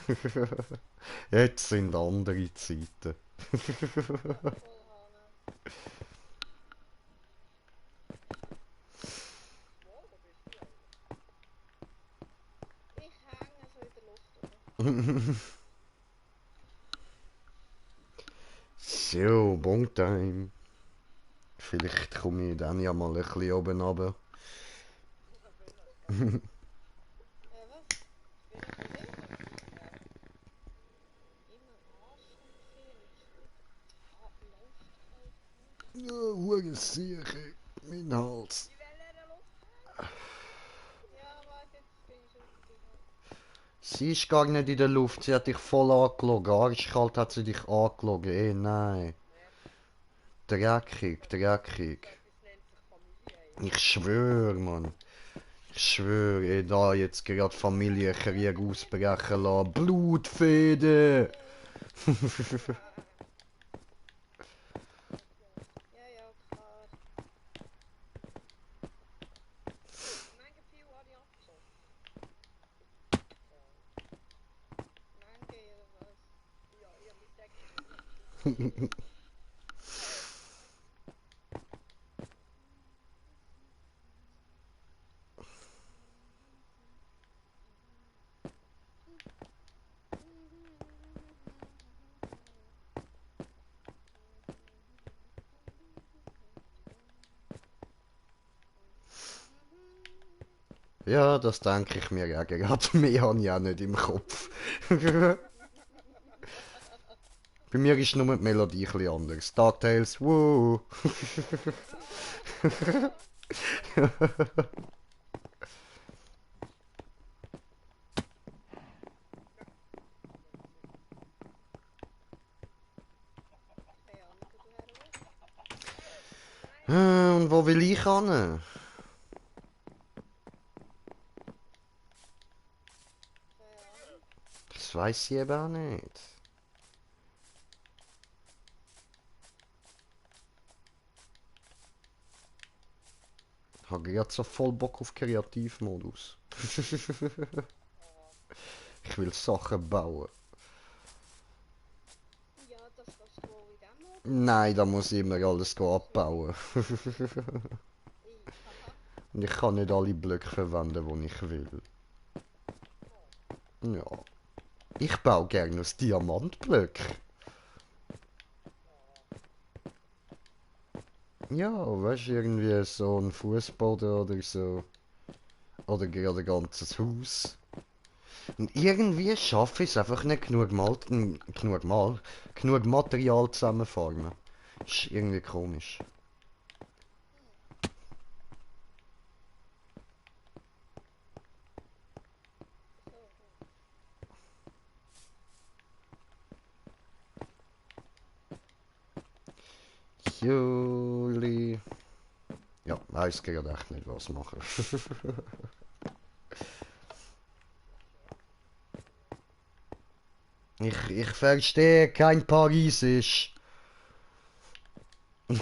anders. Jetzt sind andere Zeiten. Ja, voll Hanne. Wo bist du eigentlich? Ich hänge so in der Luft rum. So, Bon Time. Vielleicht komme ich dann ja mal ein bisschen oben runter. Was? Bist du sicher? Immer Arschloch hier, nicht gut. Läuft halt nicht. Ja, Hurensicher, mein Hals. Die Welle der Luft. Ja, warte, jetzt bin ich rausgegangen. Sie ist gar nicht in der Luft, sie hat dich voll angelogen. Arschkalt hat sie dich angelogen. Nein. Wer? Dreckig, dreckig. So etwas nennt sich Familie, ey. Ich schwöre, Mann. Ich schwöre, da jetzt gerade Familienkrieg ausbrechen lassen. Blutfäden! Ja, klar. Menge viel habe ich abgeschossen. Menge oder was? Ja, ich habe mich Deck. Ja, das denke ich mir ja gerade. Mehr habe ich auch nicht im Kopf. Bei mir ist nur die Melodie ein bisschen anders. DuckTales, woo! Keine Ahnung, wo du her willst. Und wo will ich hin? Keine Ahnung. Das weiß ich eben auch nicht. Ich habe gerade so voll Bock auf Kreativmodus. Aha. Ich will Sachen bauen. Ja, das kannst du wohl in dem Modus. Nein, da muss ich immer alles abbauen. Haha. Und ich kann nicht alle Blöcke verwenden, die ich will. Ja. Ich baue gerne aus Diamantblöcken. Ja, weißt du, irgendwie so ein Fußboden oder so. Oder gerade ein ganzes Haus. Und irgendwie schaffe ich es einfach nicht genug Material zusammenfarmen. Ist irgendwie komisch. So. Juli. Ja, weiß gerade echt nicht, was machen. Ich verstehe kein Parisisch. Ich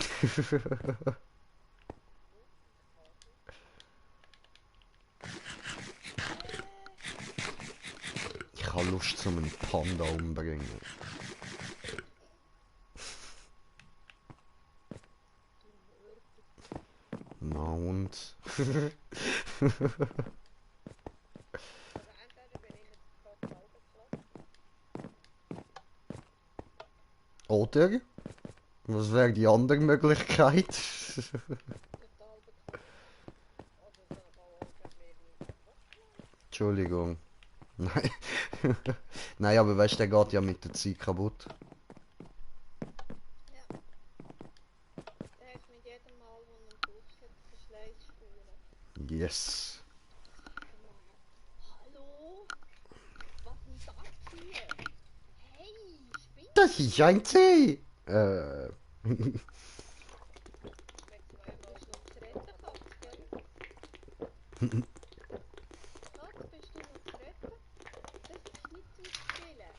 habe Lust, zum einen Panda umbringen. kommt. Also entweder bin ich jetzt gerade selber geklappt, Oder? Was wäre die andere Möglichkeit? total bekloppt. Oder so da mir niemand abgenommen. Entschuldigung. Nein. Nein, aber weißt du, der geht ja mit der Zeit kaputt. Ja, der hat mit jedem Mal, wo er drauf sitzt, Verschleißspuren. Yes. Hallo? Was ist denn das hier? Hey, Das spinnst ist du? ein C. Wenn du mal willst, noch zu retten, Katz, gell? Katz, bist du noch zu retten? Das ist nicht zum Spielen.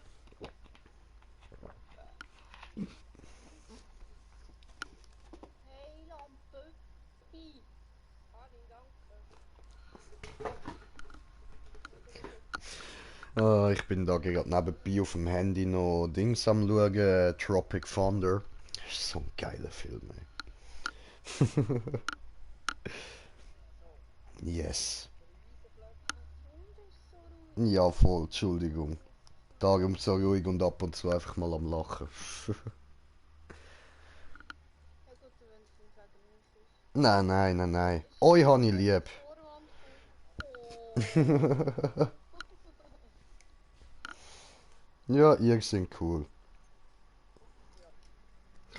Hey, Lampe. Karin, danke. Ich bin da gerade nebenbei auf dem Handy noch Dings am schauen. Tropic Thunder. Das ist so ein geiler Film, ey. Yes. Der Riesenblock. Ah, die Hunde ist so ruhig. Ja, voll, Entschuldigung. Darum so ruhig und ab und zu einfach mal am Lachen. Ja gut, wenn es nicht wegen uns ist. Nein, nein, nein, nein. Ist Euch schon habe ich auf lieb. die Vorwand Oh. Ja, ihr seid cool. Ja.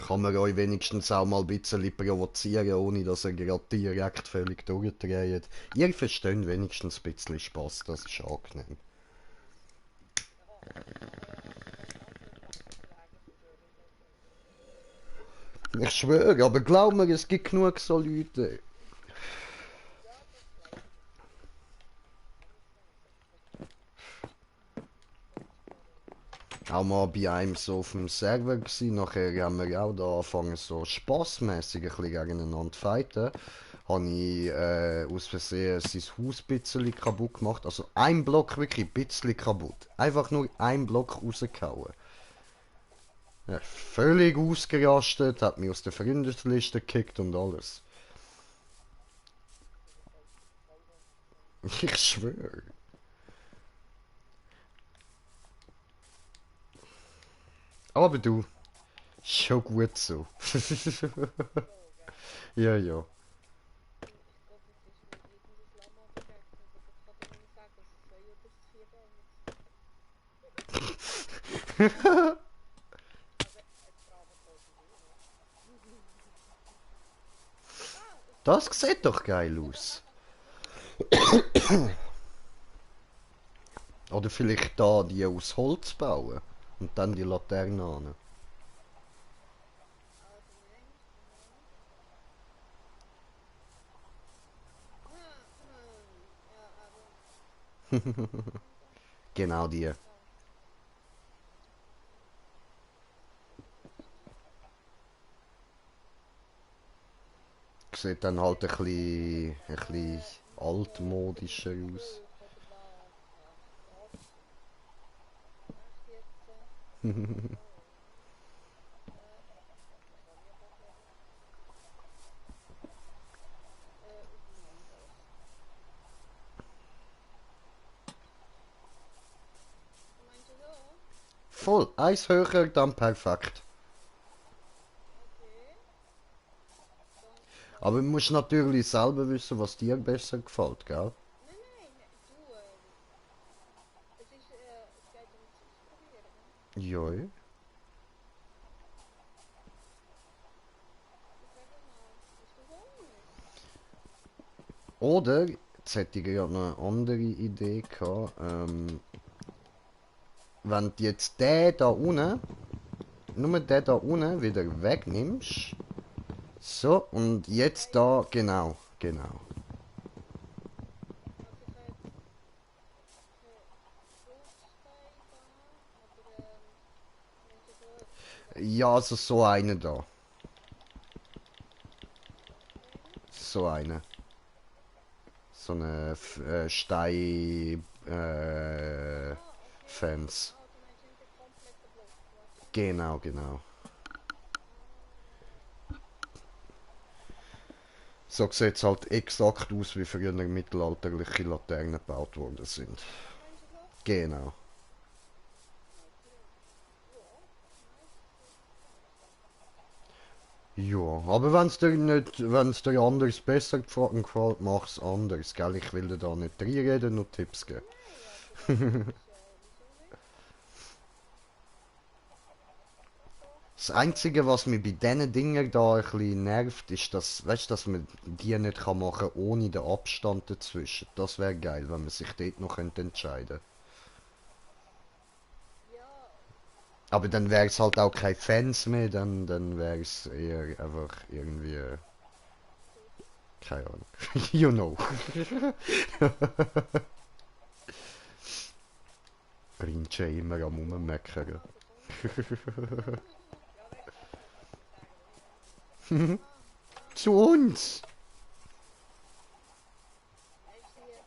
Kann man euch wenigstens auch mal ein bisschen provozieren, ohne dass ihr gerade direkt völlig durchdreht. Ihr versteht wenigstens ein bisschen Spaß, das ist angenehm. Ja, andere Lachen stören mich dann schon. Ich schwöre, aber glaub mir, es gibt genug so Leute. Ja, das glaube ich. Kann ich sagen. Sonst warum? Auch mal bei einem so auf dem Server gewesen. Nachher haben wir auch da angefangen so spassmässig ein bisschen gegeneinander zu fighten. Habe ich aus Versehen sein Haus ein bisschen kaputt gemacht. Also ein Block wirklich ein bisschen kaputt. Einfach nur ein Block rausgehauen. Ja, völlig ausgerastet, hat mich aus der Freundesliste gekickt und alles. Das ist voll, voll interessant. Ich schwöre. Aber du, schon gut so. Schon, gell? Ja, ja. Ich glaube, es ist mir irgendein Lama begegnet, aber ich kann dir nicht sagen, es ist 2 oder 4 gewesen. Also, jetzt fragen voll die Leute, ne? Ah, es ist Das ein sieht doch geil aus. Oder vielleicht da die aus Holz bauen und dann die Laterne an. Also, Moment, Moment. Ja, aber. Was sind das? Genau die. Da. Sieht dann halt ein bisschen Mauer oder altmodischer aus. Mauerstück oder was? Ach Gott. Echt jetzt? Oh. Das kann ich aber glaube ich nicht. Auf Windows. Du meinst ja so? Voll, eins höher, dann perfekt. Okay. Dann Aber du ich musst natürlich selber wissen, was dir besser gefällt, gell? Nein, nein, nein, du, es geht ums Ausprobieren, ne? Ja. Also sag mal, hast du Hunger? Oder, jetzt hätte ich gerade noch eine andere Idee gehabt. Wenn du jetzt den da unten, nur den da unten wieder wegnimmst. So, und Ja, jetzt ich da, weiß. genau, genau. Also ich habe jetzt keinen Bruchstein da, aber meinst du so etwas, oder? Ja, also so eine da. Okay. So eine. So eine Stein... Okay. Fans. Du meinst nicht den kompletten Block, wahrscheinlich. Genau, genau. Ah, So sieht es halt exakt aus, wie früher mittelalterliche Laternen gebaut worden sind. Wenn sie Schloss? Genau. Okay. Ja, nice. Ja, aber wenn's dir nicht, wenn's dir anders besser gefällt, mach's anders, gell? Ich will dir da nicht reinreden, nur Tipps geben. Nein, aber das ja, wieso nicht? Doch, doch. Das Einzige, was mich bei diesen Dingen da ein bisschen nervt, ist, dass, weißt, dass man die nicht kann machen ohne den Abstand dazwischen. Das wäre geil, wenn man sich dort noch entscheiden könnte. Ja, Aber dann wäre es halt auch kein Fans mehr, dann wäre es eher einfach irgendwie, gut. keine Ahnung. You know. Rinche immer am Ja, Rummeckern. also sonst. Ja, weißt du, kannst du einfach sagen, wenn ich. Zu uns! Weißt du, hier,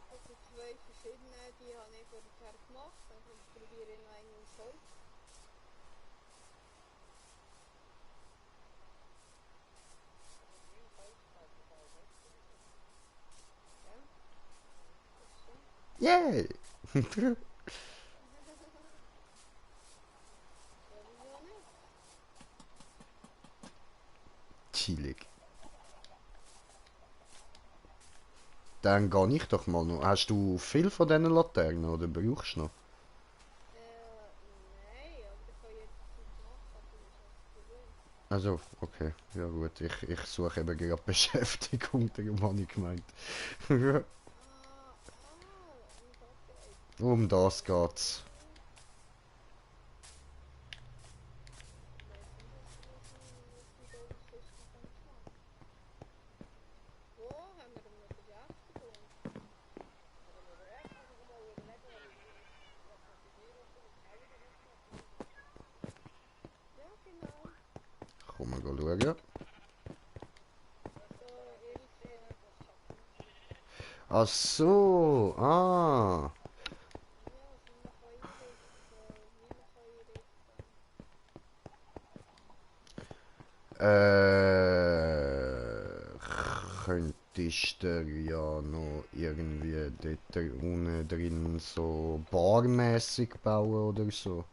das sind zwei verschiedene, die habe ich vorher gemacht. Dann probiere ich noch einen aus Holz. Ja, das stimmt. Yay! Ja, wieso nicht? Chillig. Dann gehe ich doch mal noch. Hast du viel von diesen Laternen oder brauchst du noch? Nein, aber ich kann jederzeit machen, das ist nicht das Problem. Also, okay. Ja gut, ich suche eben gerade Beschäftigung, darum habe ich gemeint. Um das geht's. Um das geht's. Ich weiß nicht, was die da sonst noch machen können. Wo haben wir eine Beschäftigung? Ja, genau. Komm mal schauen. So, Ilse. Ach so, ah. Ja, was man kann einrichten, wie man kann einrichten. Äh, könntest du ja noch irgendwie dort unten drin so barmäßig bauen oder so.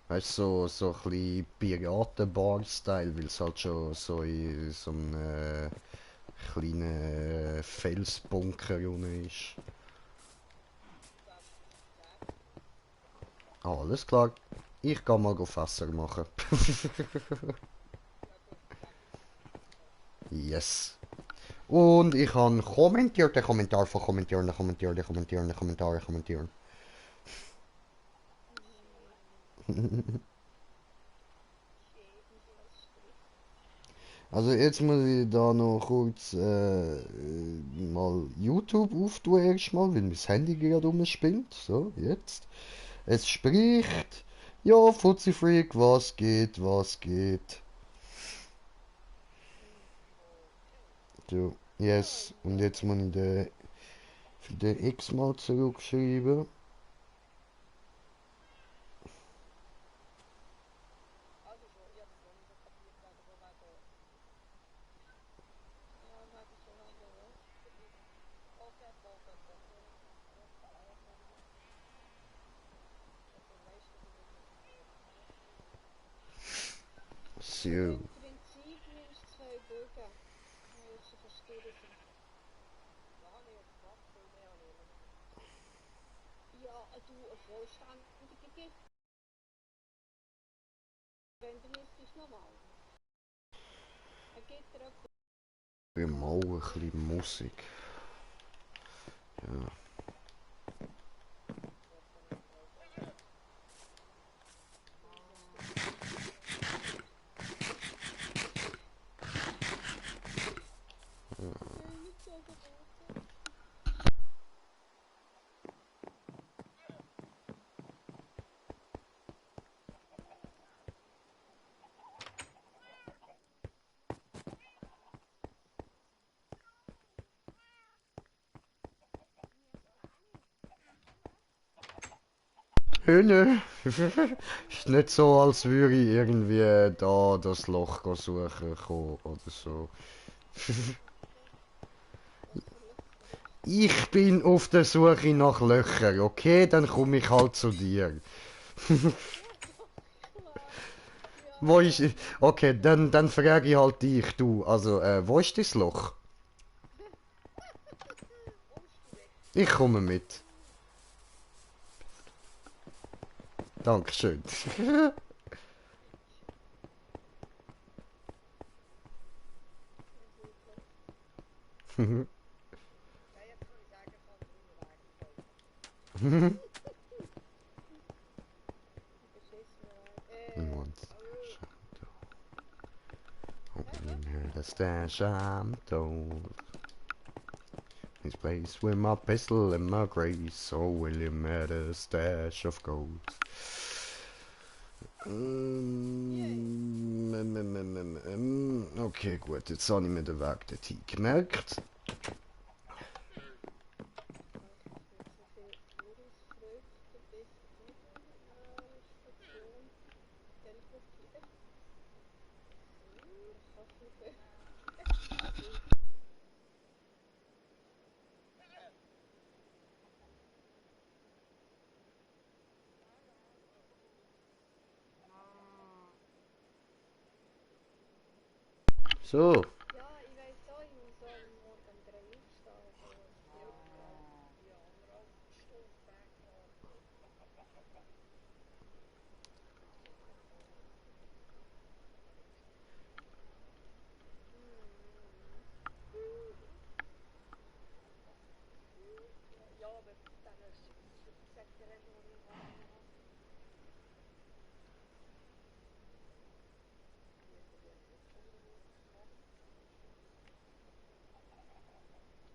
Weißt du, so ein bisschen Piraten-Bar-Style, weil es halt schon so in so einem kleinen Felsbunker unten ist. Ah, alles klar. Ich gehe mal Fässer machen. Yes. Und ich habe kommentiert, den Kommentar von kommentieren, kommentieren, kommentieren, Kommentare kommentieren. Jedenfalls Strich. Also jetzt muss ich da noch kurz mal YouTube auftun erstmal, weil mein Handy gerade rumspinnt. So, jetzt. Es spricht. Ja, Fuzzy Freak, was geht, was geht? So, Ja, yes. Und jetzt muss ich den X mal zurückschreiben. also schon, ich habe das noch nicht so kapiert, wegen schon wegen was. Also weißt du, dass ich das also So. im Prinzip nimmst du zwei Bögen, die so verstören sind. Ja, du, eine vollständige Gitter, wenn du müsstest nochmal. Ein Gitter, Mal ein bisschen Musik. Ja. nein, nicht so verboten. Höhne. Ist nicht so, als würde ich irgendwie da das Loch suchen kommen oder so. Was für Löcher suchst Ich bin auf der Suche nach Löchern, okay? Dann komme ich halt zu dir. du? Ja, doch, klar. Ja, Wo ist... dann. Okay, dann frage ich halt dich, du. Also, wo ist das Loch? Kommst du mit? Ich komme mit. Dankeschön. Ja, super. Ja, jetzt kann ich sagen, ich habe einen eigenen Folge. Beschissener Weg. Was? The stash I'm told. This place with my pistol and my grace, so William had a stash of gold. Okay, gut, jetzt habe ich mir den Weg dorthin gemerkt. Danke für so viel Irisfrüchte bis diese Station teleportieren. Ich kann viel. So, Ja, ich weiss auch, ich muss auch morgen um 3 Uhr aufstehen. Also es ist ja 1,5 Stunden Weg noch. Mm. Ja, aber dann sagt der Remo noch nicht was nach. Müssen wir jetzt machen.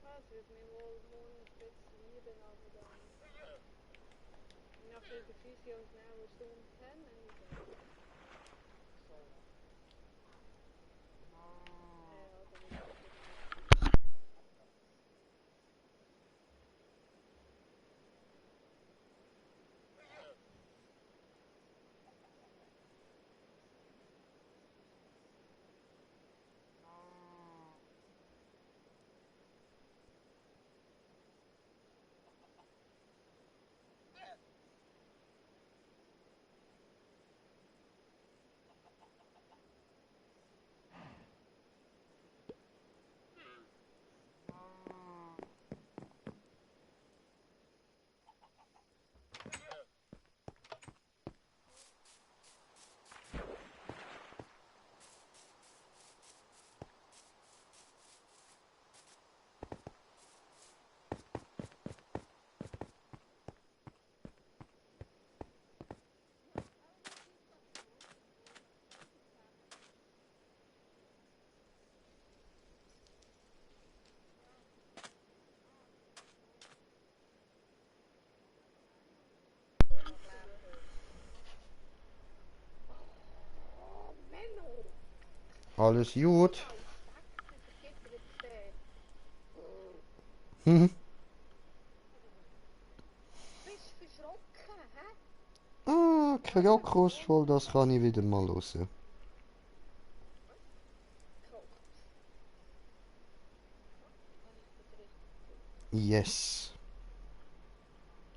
Ah, es würde mich wohl morgen ein bisschen lieben, aber dann nachher der Physio schnell eine Stunde pennen und dann so. Ja, dann ist es wieder nicht so. Noch Leben hoch. Oh, Menno! alles Du gut. als Stecker vergittert dort. Bist du verschrocken, hä? Ah, Was für Krokus Grund? voll, das kann ich wieder mal hören. Was? Krokus. Habe ich das richtig gesehen? Yes.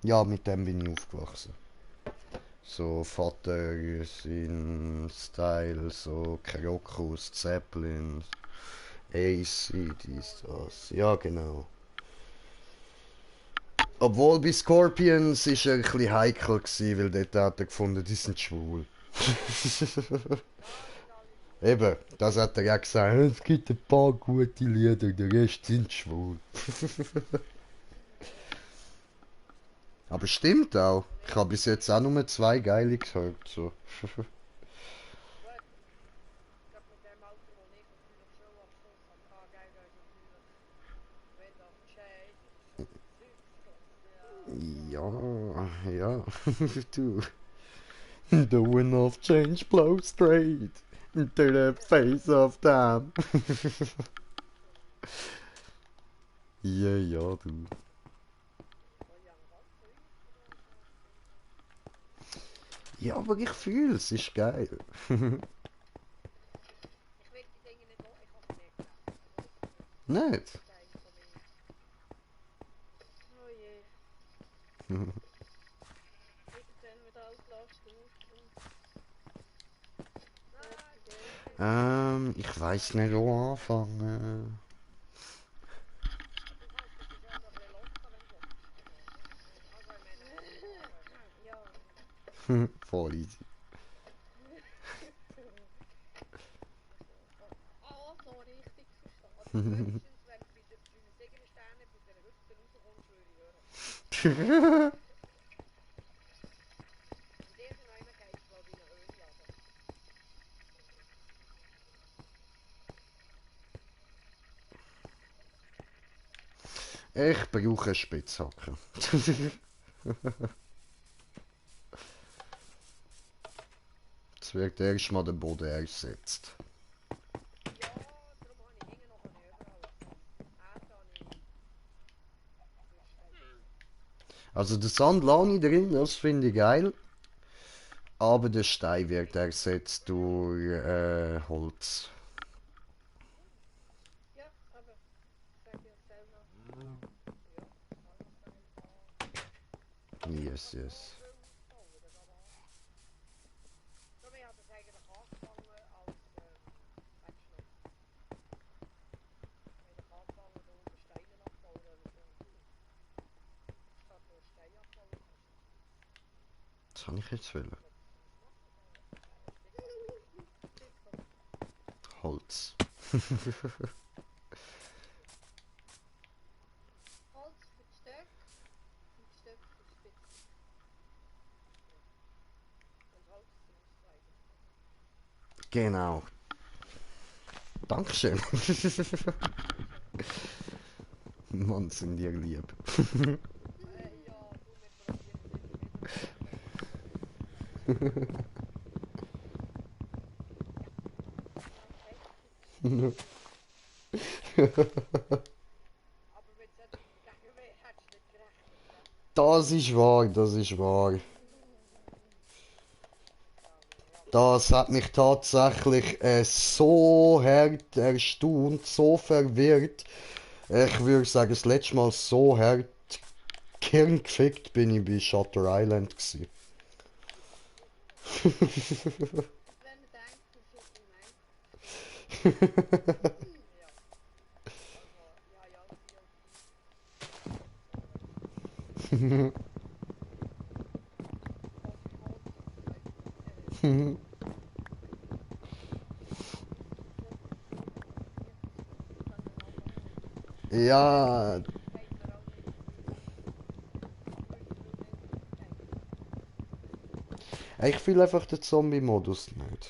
Ja, mit dem bin ich aufgewachsen. So Vater in Style, so Krokus, Zeppelin, AC, dies, das. Ja, genau. Obwohl bei Scorpions ist er ein bisschen heikel gewesen, weil dort hat er gefunden, die sind schwul. Ah, nicht alle Lieder. Eben, das hat er auch gesagt. Es gibt ein paar gute Lieder, der Rest sind schwul. Aber stimmt auch. Ich habe bis jetzt auch nur zwei geile gehört. So. Gut, gerade mit dem Alter, wo ich natürlich Schulabschluss hatte, gell, da ist natürlich Wind of Change und so Zeugs gelassen. Ja, klar. Ja, ja, du. The wind of change blows straight into the face of time. Ja, ja, du. Oh ja, ganz früh ist der da, glaube ich. Ja, aber ich fühle es, ist geil. Ich will die Dinge nicht noch, ich habe nicht gegessen. Nicht? Stein von mir. Oh je. Irgendwann wird alles läuft gut und Ich weiß nicht, wo anfangen. du kannst es ja noch ein bisschen locker, wenn du willst. Also ich meine, ja. Voll easy. Ah, so richtig verstanden. Also spätestens, wenn du bei den Segensteinen bei der Hütte rauskommst, würde ich hören. Und irgendwann geht es, glaube ich, in eine Höhle. Ich brauche eine Spitzhacke. Jetzt wird erstmal der Boden ersetzt. Ja, darum habe ich hinten noch einen überall. Erde habe ich Also den Sand lasse ich drin, das finde ich geil. Aber der Stein wird ersetzt durch Holz. ja, aber sag ich erzähl noch. Ja, Yes, yes. Darum ich habe das eigentlich angefangen als Wegschnapp. Ich habe angefangen, da unten Steine abzubauen. Statt nur Steine abbauen. Was habe ich jetzt wollen? Holz. Holz für die Stöcke und Stöcke für die Spitze. Und Holz zum Aussteigen. Genau. Dankeschön. Mann, sind dir lieb. Ja, du, wir probieren es immer wieder. Aber mit solchen Gegenwehr hättest du nicht gerechnet, ja. Das ist wahr, das ist wahr. Ja, ja, Das hat mich tatsächlich so hart erstaunt, so verwirrt. Ich würde sagen, das letzte Mal so hart gehirngefickt bin ich bei Shutter Island gewesen. und wenn man denkt, das ist ein Moment. Ja, also, ja, ja, Ja, geht mir auch nicht. ich fühle einfach den Zombie-Modus nicht.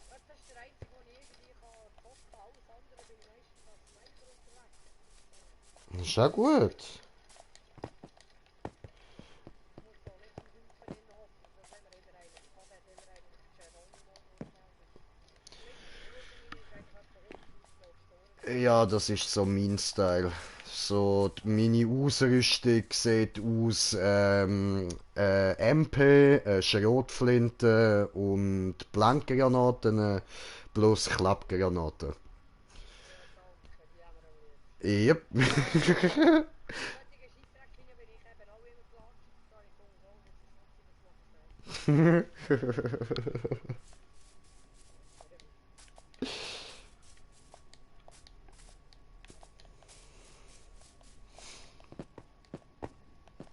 Das ist der einzige, wo ich irgendwie toppen kann. Alles andere bin ich meistens als Sniper unterwegs. Das ist auch gut. Ich muss da nicht im Haufen hocken. Das haben wir immer einen gehabt, hat immer einen mit Geronimo gehabt. Mit Bruder meine ist eigentlich etwa 100'000 Mal gestorben. Ja, das ist so mein Style. So, meine Ausrüstung sieht aus MP, Schrotflinte und Blankgranaten plus Klappgranaten. Ja, danke, die haben wir auch lieb. Yep. Solche Scheissdreckchen bin ich eben auch immer gelatscht. Da habe ich gefunden, oh, das ist Schnappi, das mache ich selber.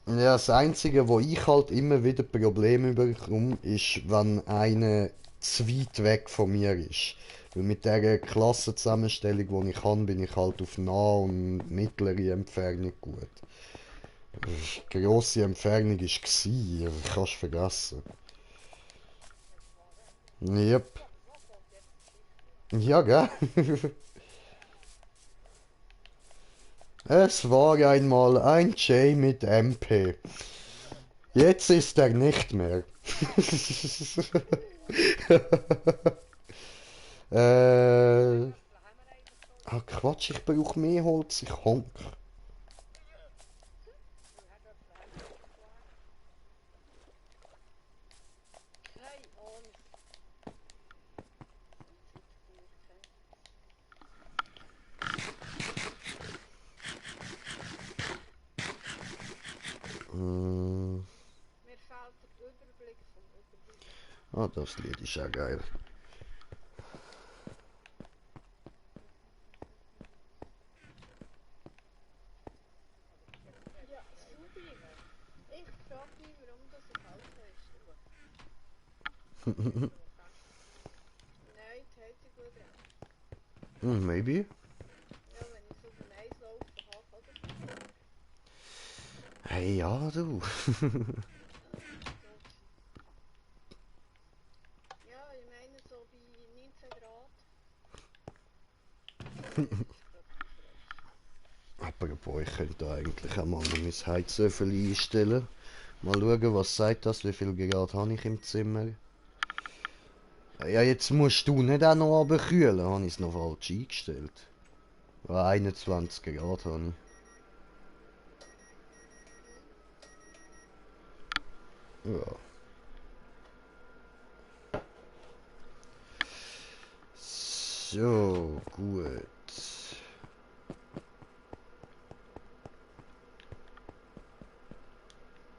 Ja, das Einzige, wo ich halt immer wieder Probleme bekomme, ist, wenn einer zu weit weg von mir ist. Weil mit der Klassenzusammenstellung, die ich habe, bin ich halt auf nah und mittlere Entfernung gut. Grosse Entfernung war, aber kannst vergessen. Yep. Ja, aber so kommt jetzt die Geschichte. Ja, gell? Es war einmal ein Jay mit MP. Jetzt ist er nicht mehr. äh. Äpfel haben wir eigentlich schon. Ah, Quatsch, ich brauche mehr Holz, ich honk. Wie viele Herdöpfel haben wir eigentlich schon? Ah, das Lied ist auch geil. Ja, Subi, ich frage mich, warum das ein Auto ist. Nein, die Heizung gut dran. Maybe. Ja, wenn ich so auf den Eis laufen habe, oder? Hey, ja, du. Ja, ich meine so bei 19 Grad. Das ist praktisch recht. Apropos, ich könnte eigentlich auch mal mein Heizöffel einstellen. Mal schauen, was sagt das, wie viel Grad habe ich im Zimmer. Ja, jetzt musst du nicht auch noch abkühlen, habe ich es noch falsch eingestellt. 21 Grad habe ich. Ja. So, gut.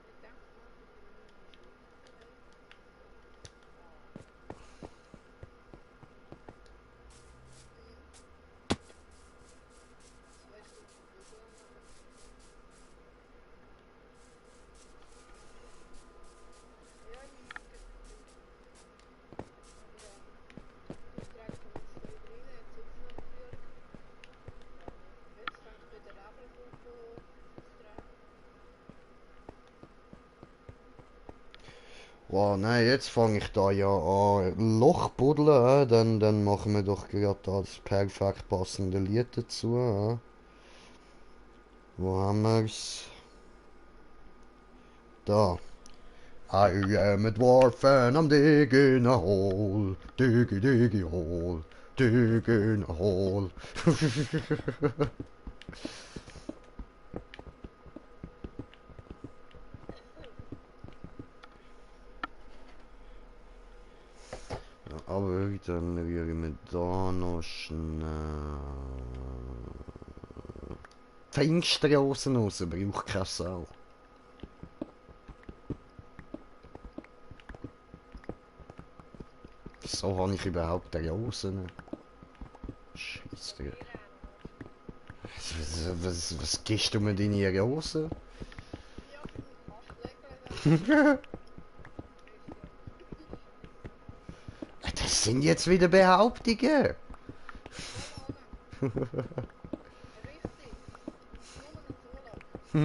Ich denke mal, ich tue meine Musik ein. Ah. Mhm. 2 Stunden Google machen. Ja, ich nehme gerade Musik. Aber die Aufträge kommen jetzt da wieder rein. Jetzt Aufnahmeführung. Jetzt fängt bei der Rebelgruppe Aufträge. Wow, nein, jetzt fange ich da ja an Loch buddeln, dann machen wir doch gerade das perfekt passende Lied dazu. Wo haben wir's? Da. I am a dwarf and I'm digging a hole, diggy hole, digging a hole. Aber dann rühren wir da noch schnell Pfingststrassen raus, braucht keine Sau. So habe ich überhaupt Rosen. Von Scheisse. mir her noch schnell. Was gibst du mir deine Rosen? Ja, für einen Kastlegel da. Weisst ja, was das ist. Das sind jetzt wieder Behauptungen. Ja, mal. Richtig. Nur noch so lang. Wo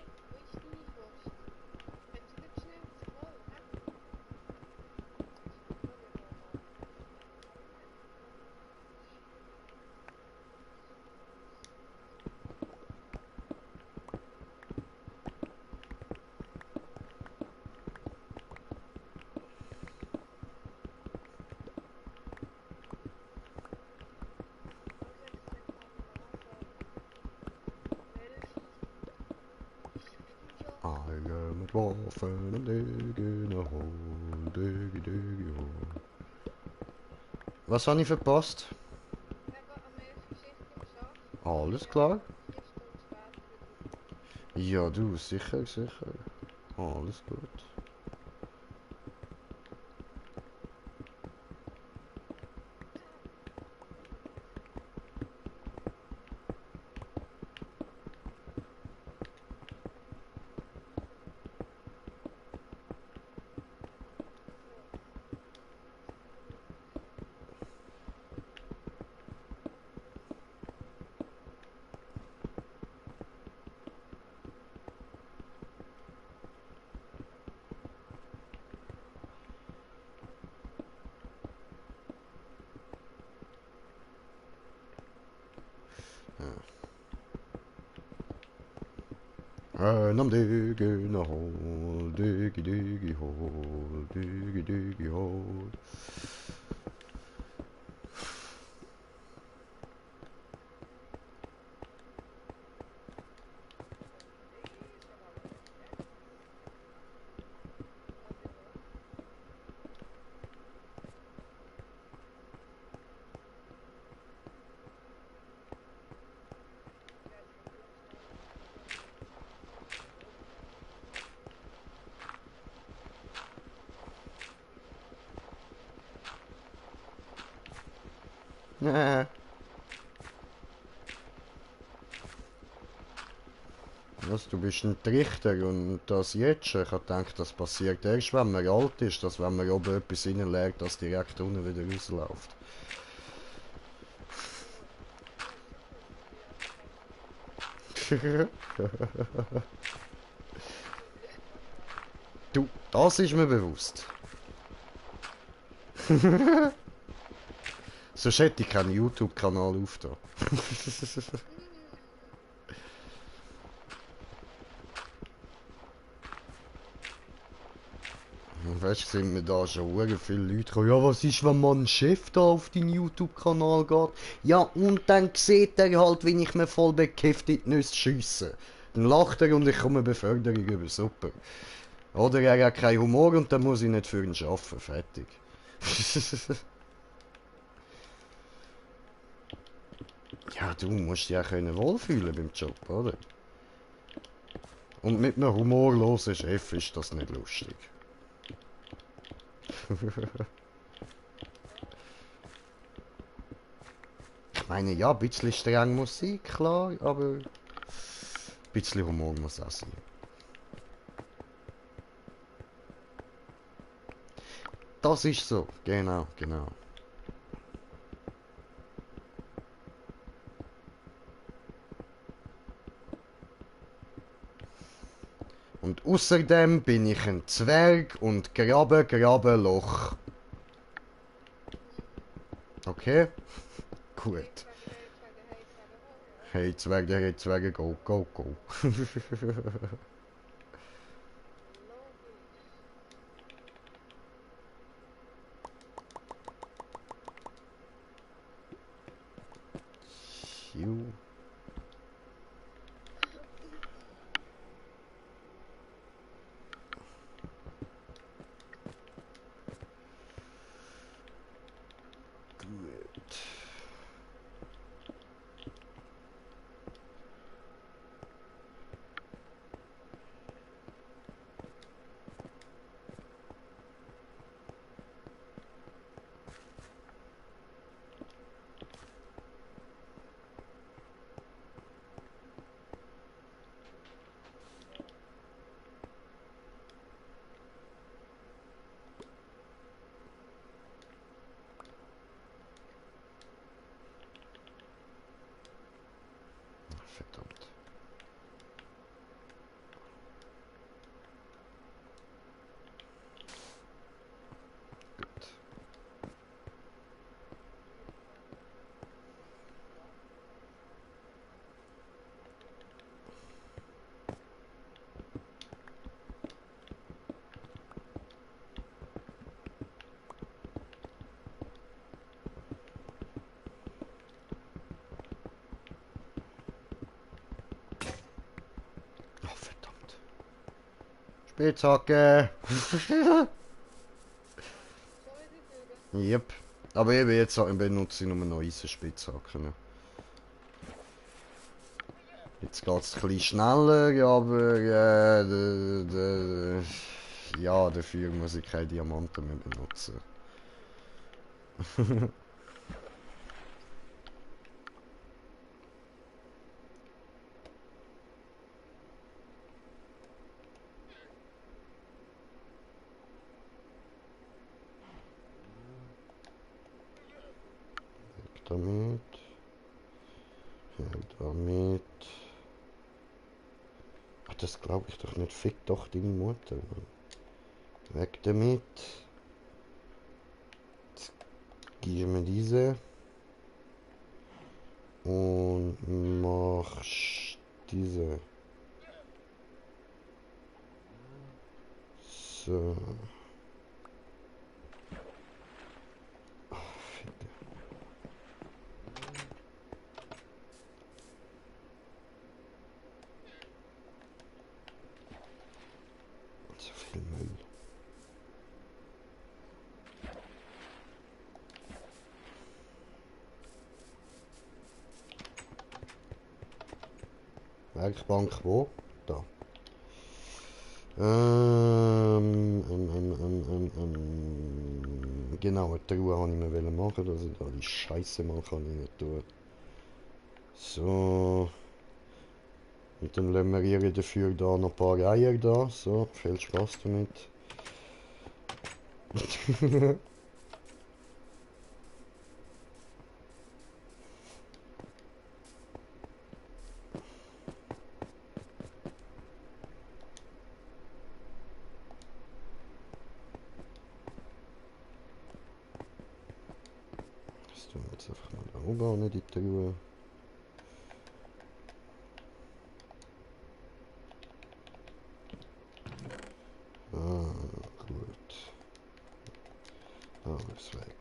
ist deine Post? Hat sie gerade schnell voll, hä? Ich schaue mal nach. Also jetzt kann ich mal anfangen. Welche schickt mich schon? I am a dwarf and I'm digging a hole, diggy hole. Was habe ich verpasst? Eben am 11. Alles Ja, klar? 4 Stunden später gerade aufgenommen. Ja, du, sicher, sicher. Alles gut. So, jetzt mal schauen. Am Degen hol, Digi Digi hol, Digi Digi hol. Nee. Was, du bist ein Trichter und das jetzt schon? Ich hab gedacht, das passiert erst, wenn man alt ist, dass wenn man oben etwas reinlegt, das direkt unten wieder rausläuft. Du, das ist mir bewusst. Sonst hätte ich keinen YouTube-Kanal aufgetan. Weißt du, sind mir da schon hure viele Leute gekommen. Ja, was ist, wenn mein Chef da auf deinen YouTube-Kanal geht? Ja, und dann sieht er halt, wie ich mir voll bekifft in die Nüsse schiesse. Dann lacht er und ich komme eine Beförderung über. Super. Oder er hat keinen Humor und dann muss ich nicht für ihn arbeiten. Fertig. Ja, du musst dich ja können wohlfühlen beim Job, oder? Und mit einem humorlosen Chef ist das nicht lustig. Ich meine, ja, ein bisschen streng muss sein, klar, aber ein bisschen Humor muss auch sein. Das ist so, genau, genau. Und außerdem bin ich ein Zwerg und grabe Loch. Okay? Gut. Hey Zwerge, hey Zwerge, go, go, go. Phew. Gut. Verdammt. Gut. Oh, verdammt. Spitzhacke. Yep. Aber eben jetzt benutze ich nur noch Eisenspitzhacken. Jetzt geht es ein bisschen schneller, aber ja, dafür muss ich keine Diamanten mehr benutzen. Weg damit. Weg damit. Ach, das glaube ich doch nicht. Fick doch deine Mutter. Weg damit. Jetzt geben wir diese. Und mach diese. So. Fick. So viel Müll. Werkbank wo? Da. Genau, eine Truhe wollte ich mir machen, dass ich da die Scheiße mal kann rein tun. So. Und dann lassen wir ihr dafür da noch ein paar Eier da. So, viel Spaß damit. Das tun wir jetzt einfach mal da oben an die Truhe. Ah, gut. Alles weg.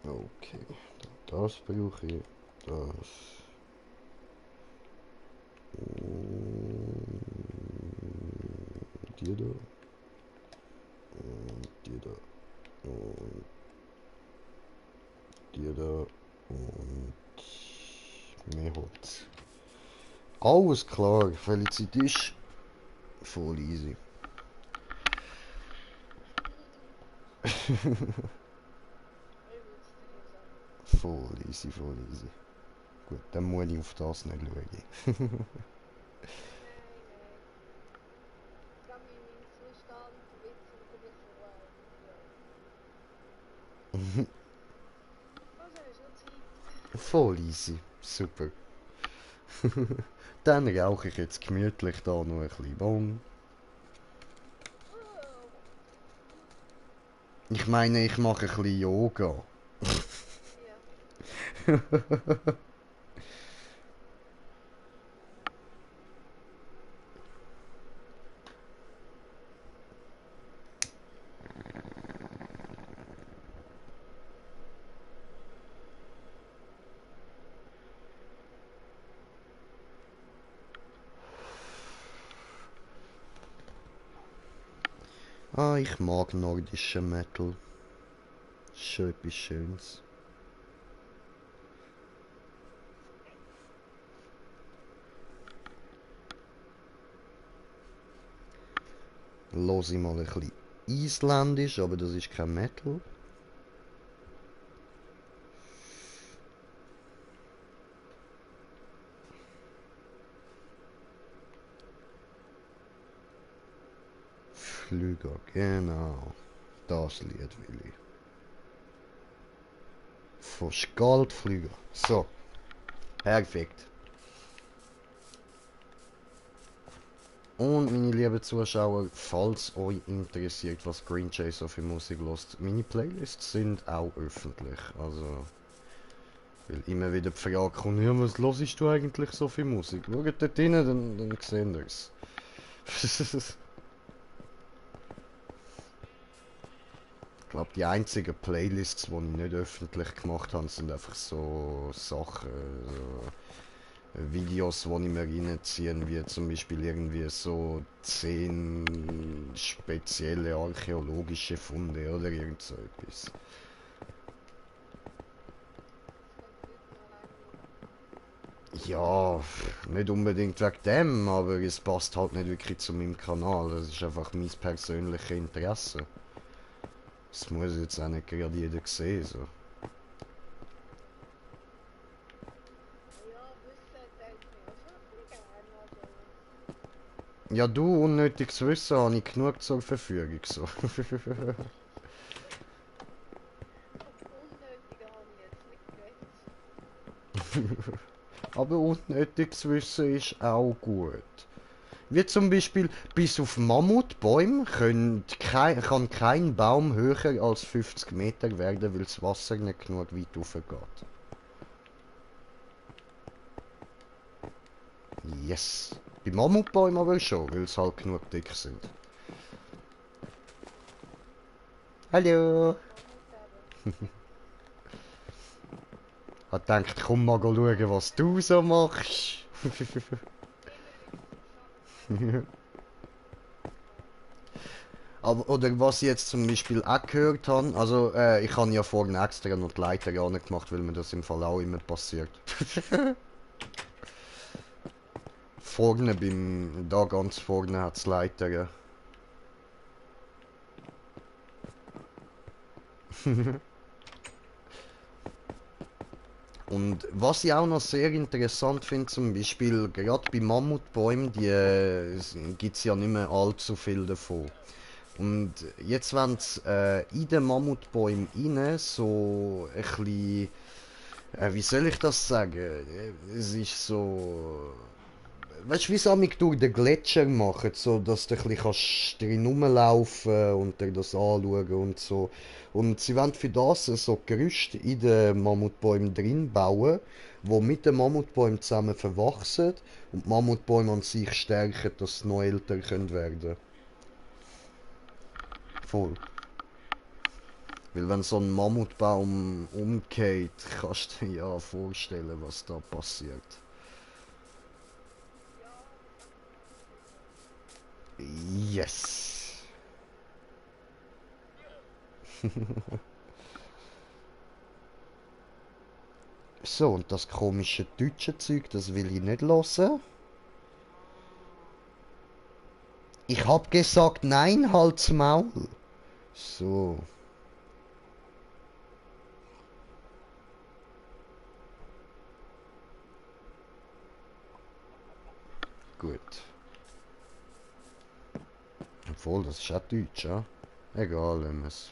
Okay, das brauche ich. Das. Die da. Und die da. Und die da. Und mehr Holz. Alles klar, welche Zeit ist? Voll easy. Voll easy, voll easy. Gut, dann muss ich auf das nicht schauen. Nein, nein. Ich habe in meinem Zustand witzig davor. Also hast du noch Zeit? Voll easy, super. Dann rauche ich jetzt gemütlich da noch ein bisschen Bon. Oh, Ich meine, ich mache ein bisschen Yoga. ja. Ah, ich mag nordischen Metal. Ist schon etwas Schönes. Los ich mal ein bisschen Isländisch, aber das ist kein Metal. Flüger, genau. Das Lied will ich. Von Skaldflüger. So, perfekt. Und meine lieben Zuschauer, falls euch interessiert, was Green Jay so für Musik lost, meine Playlists sind auch öffentlich. Also, weil immer wieder die Frage kommt, ja, was hörst du eigentlich so für Musik? Schaut dort rein, dann seht ihr es. Ich glaube, die einzigen Playlists, die ich nicht öffentlich gemacht habe, sind einfach so Sachen, so Videos, die ich mir reinziehen, wie zum Beispiel irgendwie so 10 spezielle archäologische Funde oder irgend so etwas. Das könnte Leute noch langweilen. Ja, nicht unbedingt wegen dem, aber es passt halt nicht wirklich zu meinem Kanal. Das ist einfach mein persönliches Interesse. Das muss jetzt auch nicht gerade jeder sehen. So. Ja, Wissen teilt mir ja schon ein bisschen gerne. Also, Ja, du, unnötiges Wissen habe ich genug zur Verfügung. So. vom Unnötigen habe ich jetzt nicht geredet. Aber unnötiges Wissen ist auch gut. Wie zum Beispiel, bis auf Mammutbäume kann kein Baum höher als 50 Meter werden, weil das Wasser nicht genug weit rauf geht. Yes. Bei Mammutbäumen aber schon, weil sie halt genug dick sind. Hallo. Mammut eben. Hat gedacht, komm mal schauen, was du so machst. Immer wieder verschaffen. Aber, oder was ich jetzt zum Beispiel auch gehört habe, also ich habe ja vorhin extra noch die Leiter gar nicht gemacht, weil mir das im Fall auch immer passiert. Vorne da ganz vorne hat es Leiter. Und was ich auch noch sehr interessant finde, zum Beispiel gerade bei Mammutbäumen, gibt es ja nicht mehr allzu viel davon. Und jetzt wenn sie in den Mammutbäumen rein so ein bisschen, wie soll ich das sagen? Es ist so, weißt du, wie sie amig durch den Gletscher machen, so dass du ein bisschen kannst drin rumlaufen und dir das anschauen und so. Und sie wollen für das so Gerüste in den Mammutbäumen drin bauen, wo mit den Mammutbäumen zusammen verwachsen und die Mammutbäume an sich stärken, dass sie noch älter können werden. Voll. Weil wenn so ein Mammutbaum umgeht, kannst du dir ja vorstellen, was da passiert. Ja, das habe ich schon mal gesehen. Yes. So, und das komische deutsche Zeug, das will ich nicht hören. Ich hab gesagt, nein, halt's Maul. So, gut. Obwohl, das ist auch deutsch, ja? Egal, wenn wir's.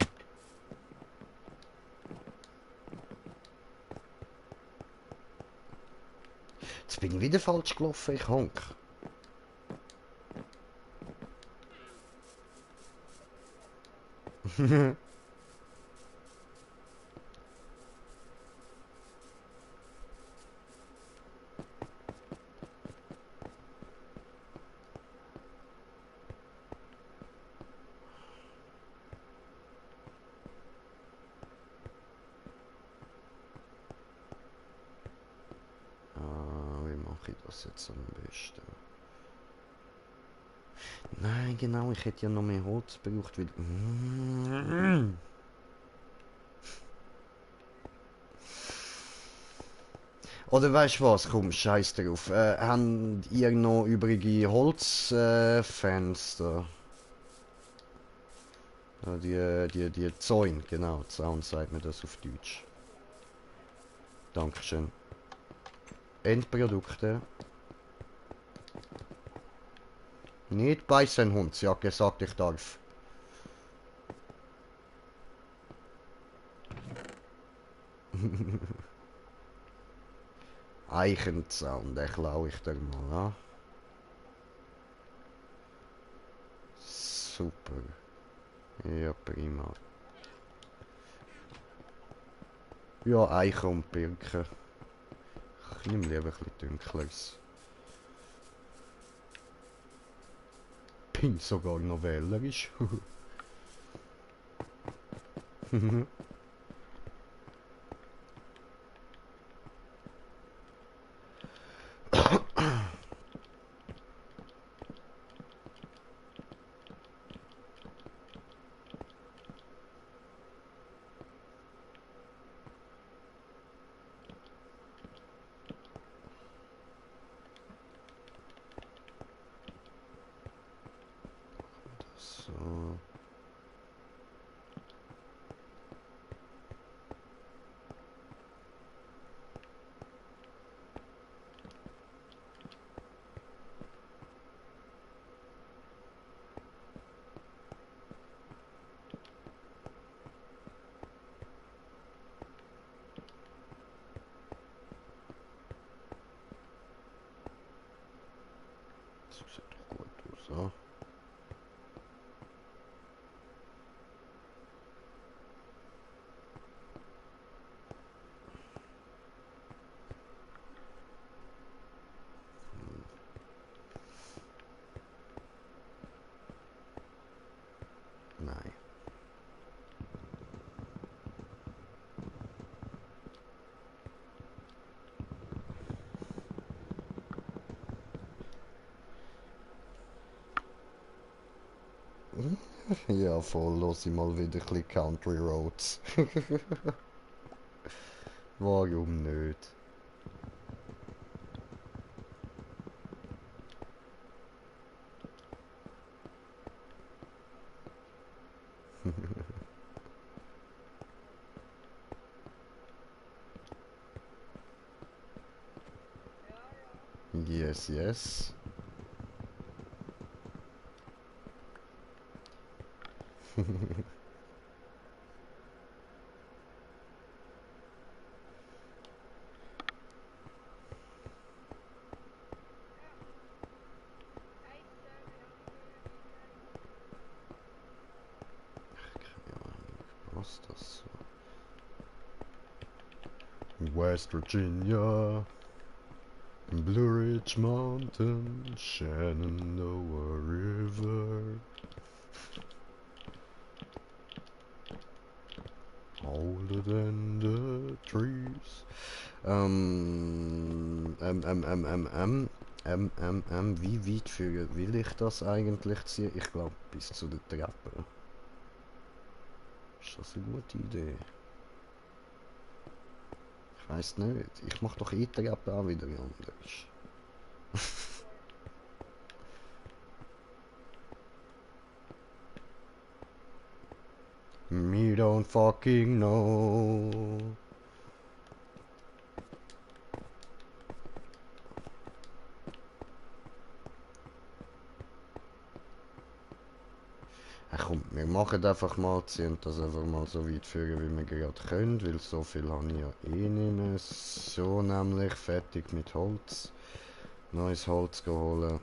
Jetzt bin ich wieder falsch gelaufen, ich honk. Wie mache ich das jetzt am besten? Nein, genau, ich hätte ja noch mehr Holz gebraucht, weil... Oder weißt du was? Komm, scheiß drauf. Habt ihr noch übrige Holzfenster? Ja, die Zäune, genau. Zaun sagt mir das auf Deutsch. Ja. Dankeschön. Endprodukte. Nicht beißen, Hund. Sie hat gesagt, ich darf. Eichenzaun, den klaue ich dir mal an. Super. Ja, prima. Ja, Eichen und Birken. Ich nehme lieber ein bisschen dunkleres. Bin sogar noch wählerisch. So. Das sieht doch gut So. Nein. Ja, voll, los ich mal wieder ein bisschen Country Roads. Warum nicht? Yes, yes. Was das so? West Virginia, Blue Ridge Mountain, Shenandoah River. Older than the trees. Wie weit will ich das eigentlich ziehen? Ich glaube bis zu der Treppe. Ist das eine gute Idee? Ich weiß nicht. Ich mache doch eh die Treppe auch wieder anders. Me don't fucking know. Ach komm, wir machen einfach mal, ziehen das einfach mal so weit führen, wie wir gerade können, weil so viel habe ich ja eh nicht mehr. So, nämlich fertig mit Holz. Neues Holz geholt.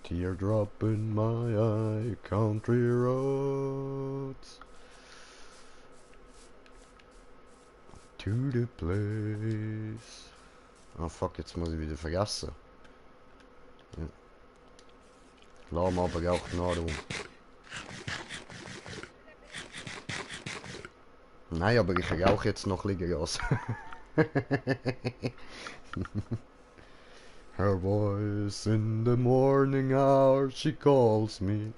Teardrop in my eye, country roads. To the place. Ah fuck, jetzt muss ich wieder vergessen. Ja. Lass aber auch nach rum. Nein, aber ich rauche jetzt noch ein bisschen Gas. Her voice in the morning hour, she calls me.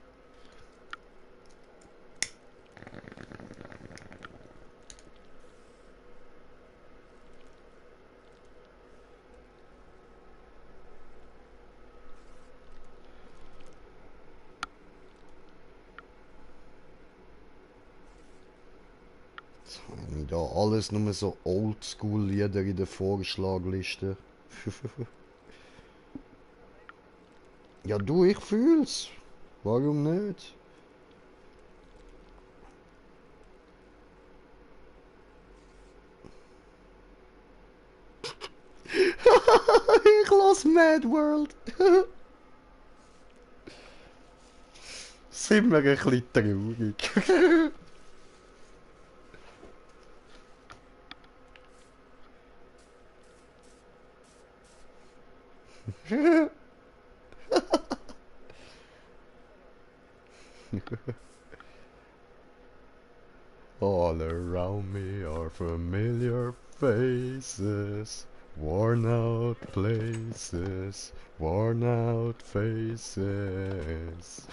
Jetzt habe ich da alles nur so Oldschool-Lieder in der Vorschlagliste. Ja du, ich fühl's. Warum nicht? Ich lass Mad World. Sind wir ein bisschen traurig. All around me are familiar faces, worn out places, worn out faces.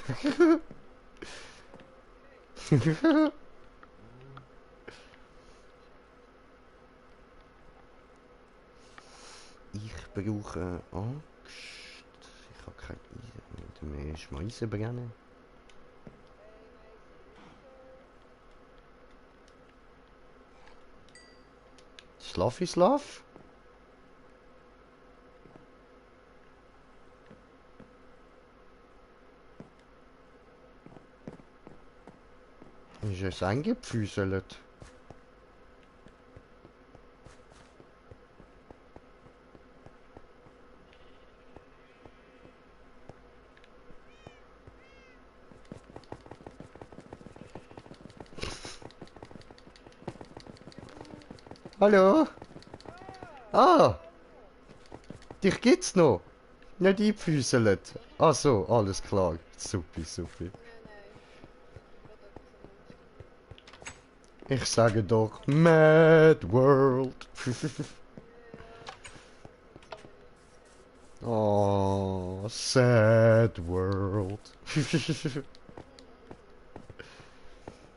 Ich brauche Axt. Ich habe kein Eisen mehr. Ist mal Eisen brennen? Schlafi Schlaf? Ist es eingepfüselt? Hallo? Ah, Hallo. dich gibt's noch? Nicht eingefüßelt? Nein, nein. Ach so, alles klar. Supi, supi. Nein, nein. Ich bin gerade etwas am Umstellen. Ich sage doch Mad World. Ja, und so will ich das gerne. Oh, sad world.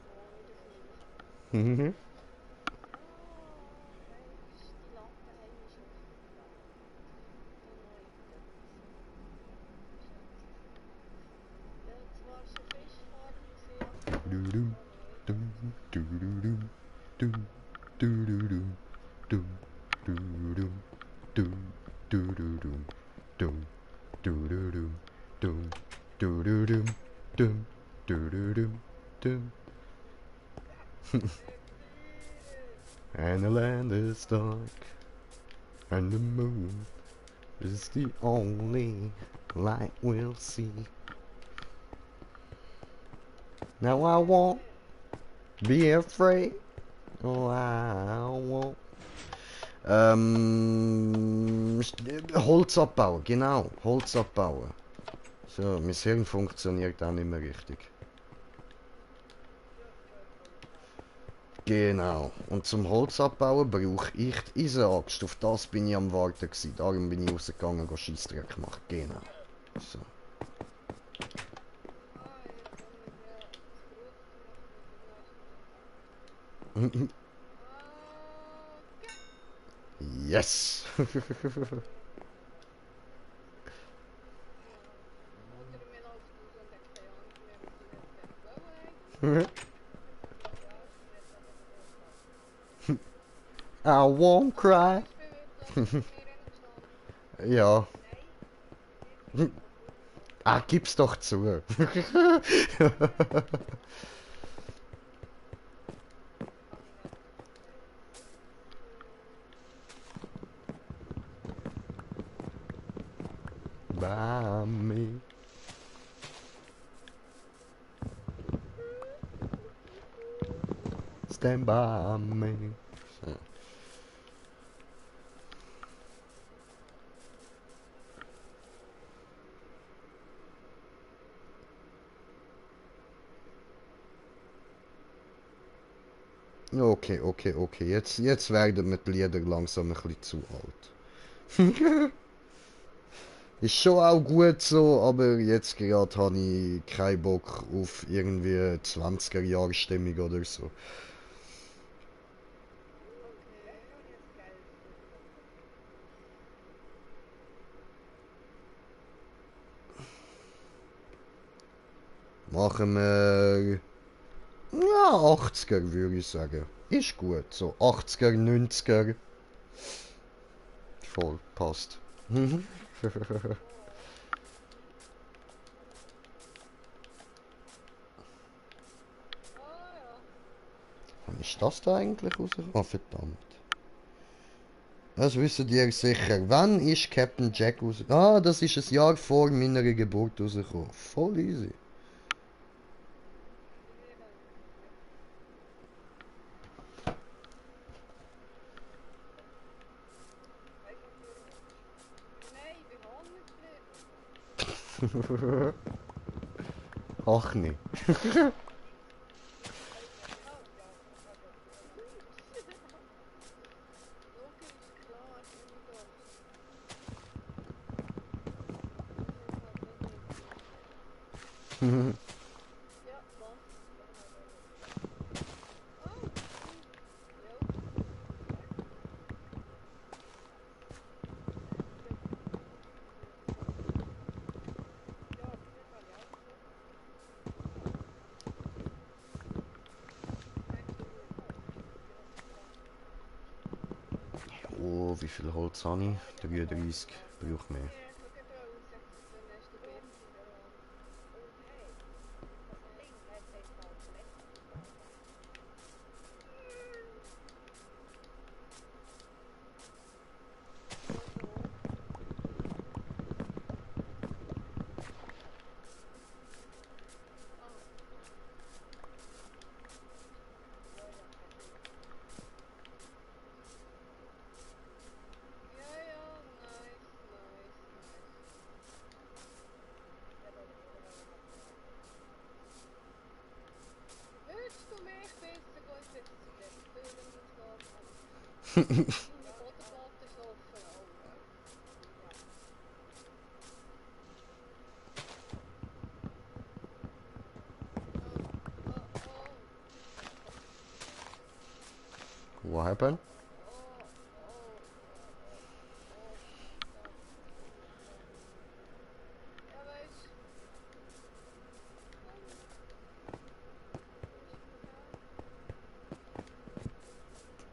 Oh, wieder Knie. Mhm. Ah, weisst, die Lappen haben mich schon ein bisschen da noch irgendetwas Schönes. Ja, zwar schon Fischfarm gesehen, aber gefunden Doo-doo, noch nicht. doo, doo-doo-doo, doo, doo-doo-doo, doo, doo-doo, doo, doo-doo-doo, doo, doo-doo-doo, doo, doo-doo-doo, doo, doo-doo-doo, doo. Excited! And the land is dark, and the moon is the only light we'll see. Now I won't be afraid. Oh, I won't. Holz abbauen, genau. Holz abbauen. So, mein Hirn funktioniert auch nicht mehr richtig. Ja, gehört Holz ab. Genau. Und zum Holz abbauen brauche ich die Eisenaxt. Auf das bin ich am Warten gewesen. Darum bin ich rausgegangen und Scheissdreck machen. Genau. So. Ah, ja, dann mit mir das Brot machen und dann noch schnell. Okay. Yes! Ja. Oder mir läuft aus und hat keine Ahnung mehr, was ich wollte eigentlich. Ja, es wird aber der Holz ab. I won't Also zum cry. Beispiel wird plötzlich bei mir entstanden. Ja. Nein, wir müssen kaputt gehen. Ah, gib's doch zu. Kann ich nicht verstehen. By me. Stand by me. So. Okay, okay, okay. Jetzt werden mir die Lieder langsam ein bisschen zu alt. Ist schon auch gut so, aber jetzt gerade habe ich keinen Bock auf irgendwie 20er-Jahre-Stimmung oder so. Okay, habe ich ein geiles Lied gefunden. Machen wir. Ja, 80er würde ich sagen. Ist gut. So 80er, 90er. Voll, passt. Mhm. Oh, ah ja. Wann ist das da eigentlich rausgekommen? Ah, verdammt. Das wisst ihr sicher. Wann ist Captain Jack rausgekommen? Ah, das ist ein Jahr vor meiner Geburt rausgekommen. Voll easy. Bei mir eigentlich nicht. Weißt du, was du willst? Nein, ich bin hängen geblieben. Ach nee. Ja, ja, also nur manchmal. Logisch, klar, immer doch. Das ist halt nicht wirklich. Ja, was? Was haben wir noch? Oh, jo. Ja, aber das habe ich auch schon. Nächste Woche halt. Ich habe es gar nicht gedacht. Oh, wie viel Holz habe Ah, ich? ja, der Holz 33. ab. Brauche mehr. Ja, ich wollte gerade raus. Dann hast du Birne in der Hand. Ja, schon. Ah, ja, ja, kein Ding. Vorderrad ist offen, oh. Oh, oh, What happened? oh, oh, oh, fuck. Ja, weisst komm, wo ist denn der?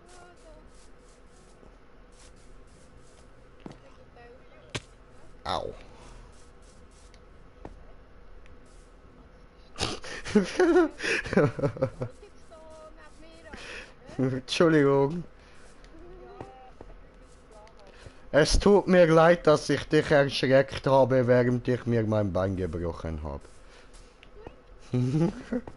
Ah, da, mit der Taube. Au. Hä? Ah, das ist der. Hä? Was fällt jetzt da neben mir an? Hä? Entschuldigung. Ja, übelst blauhaar. Es tut mir leid, dass ich dich erschreckt habe, während ich mir mein Bein gebrochen habe. War gern gesagt.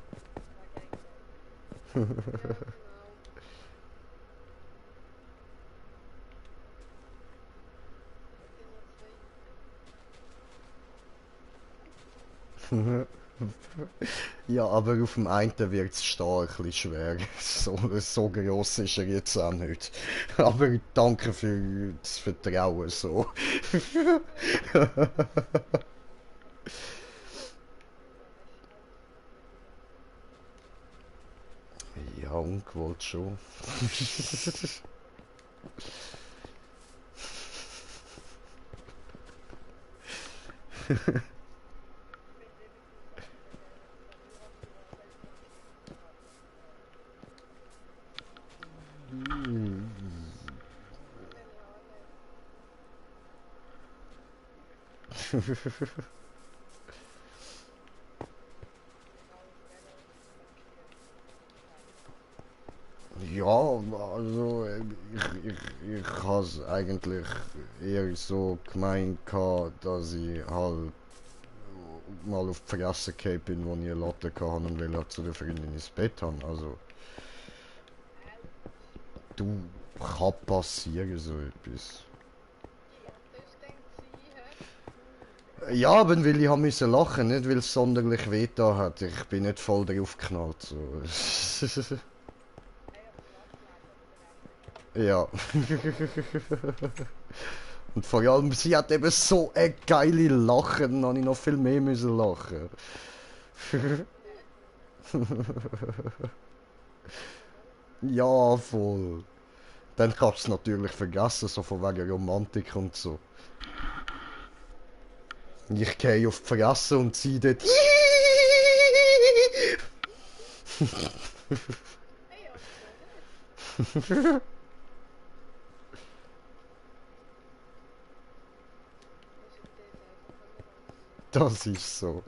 Ja, genau. Hat ja noch zwei. Ja, aber auf dem einen wird es stehen ein bisschen schwer. So gross ist er jetzt auch nicht. Aber danke für das Vertrauen so. Ja, weisst halt Probleme. Ja, ungewollt schon. Ich bin übrigens auch bei der Familienhochzeit, wo ich selber noch geschnitten habe. Keine Ahnung. Egal, auf welcher Familie Hochzeit. Ja, also ich habe es eigentlich eher so gemeint, gehabt, dass ich halt mal auf die Fresse gefallen bin, wo ich eine Latte hatte und will halt zu der Freundin ins Bett haben. Also, Autsch. du, kann passieren so etwas. Die Latte ist dann gewesen, hä? Ja, aber weil ich musste lachen, nicht weil es sonderlich weh da hat. Ich bin nicht voll drauf geknallt. So. Ah ja, das Lachen wäre aber der rechte Fall. Ja. Und vor allem, sie hat eben so eine geile Lache, dann habe ich noch viel mehr müssen lachen. Hä? Warum? Ja, voll. Dann kannst du es natürlich vergessen, so von wegen Romantik und so. Ich gehe auf die Fresse und sie dort. Hey, wieso nicht? Musst du dir das einfach können lassen. Das ist so.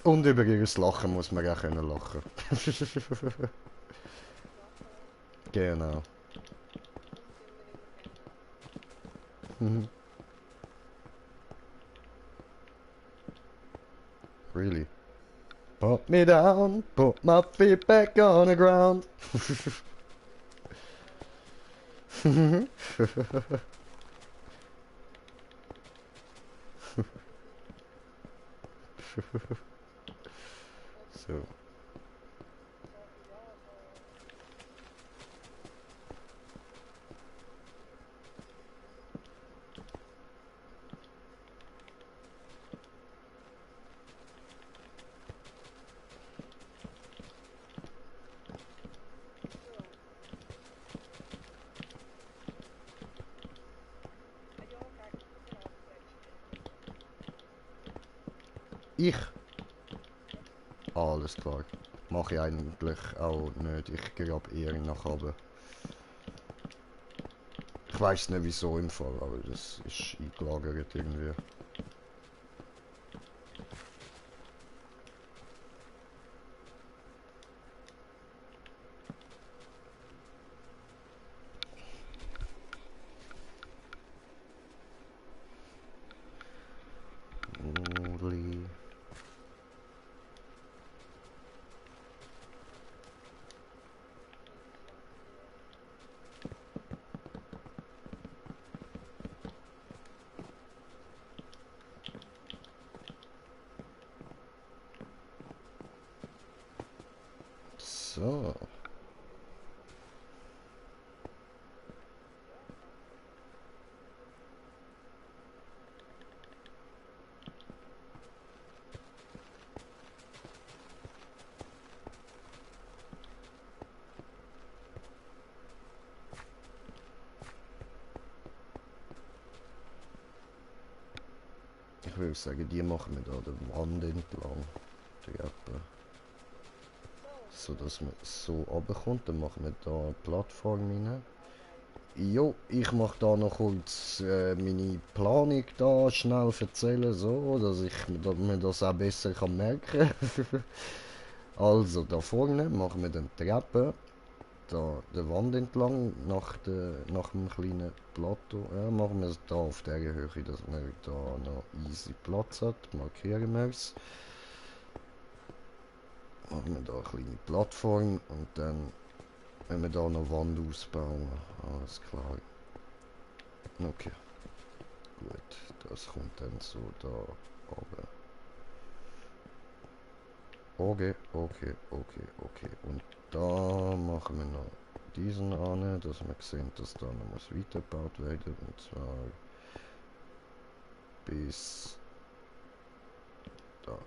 Und über ihr Lachen muss man auch können lachen. Lachen lassen. Genau. Und immer gerne lachen. Really. Put me down, put my feet back on the ground. Ja. Oder So. so, ja, so. So. Ah ja, gegen Überraten willst du nicht. Ich. Ja. Alles klar. Mache ich eigentlich auch nicht. Ich grabe eher nach oben. Ich weiß nicht wieso im Fall, aber das ist eingelagert irgendwie. Only. Interessante Idee. würde sagen, die machen wir da der Wand entlang. Treppe. So dass man so runterkommt. Dann machen wir da eine Plattform rein. Jo, ich mache da noch kurz meine Planung da schnell erzählen, so, dass ich mir das auch besser kann merken. Also, da vorne machen wir dann Treppe, da der Wand entlang, nach dem kleinen Plateau. Ja, machen wir es da auf der Höhe, dass man da noch easy Platz hat. Markieren wir es. Machen wir da eine kleine Plattform und dann wenn wir da noch Wand ausbauen. Alles klar. Okay. Gut, das kommt dann so da oben. Okay. Und da machen wir noch diesen an, dass wir sehen, dass da noch was weitergebaut werden. Und zwar bis da.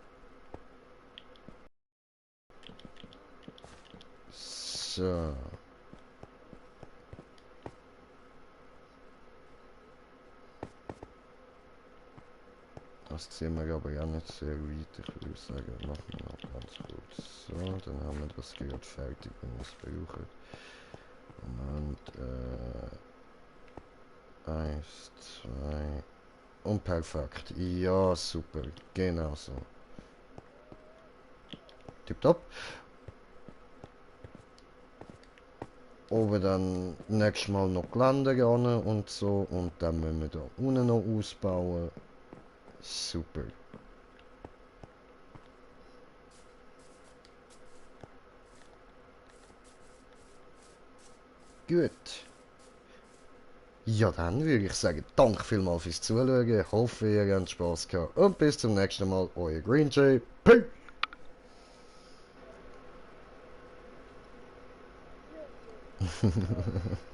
So. Das sehen wir aber ja nicht sehr weit. Ich würde sagen, machen wir noch ganz kurz so. Dann haben wir das gerade fertig, wenn wir es brauchen. Und 1, 2 und perfekt. Ja, super. Genau so. Tipptopp. Oben dann nächstes Mal noch Geländer ran und so. Und dann müssen wir da unten noch ausbauen. Super. Gut. Ja, dann würde ich sagen, danke vielmals fürs Zuschauen. Ich hoffe, ihr habt Spaß gehabt. Und bis zum nächsten Mal. Euer Green Jay. Peace. YouTube.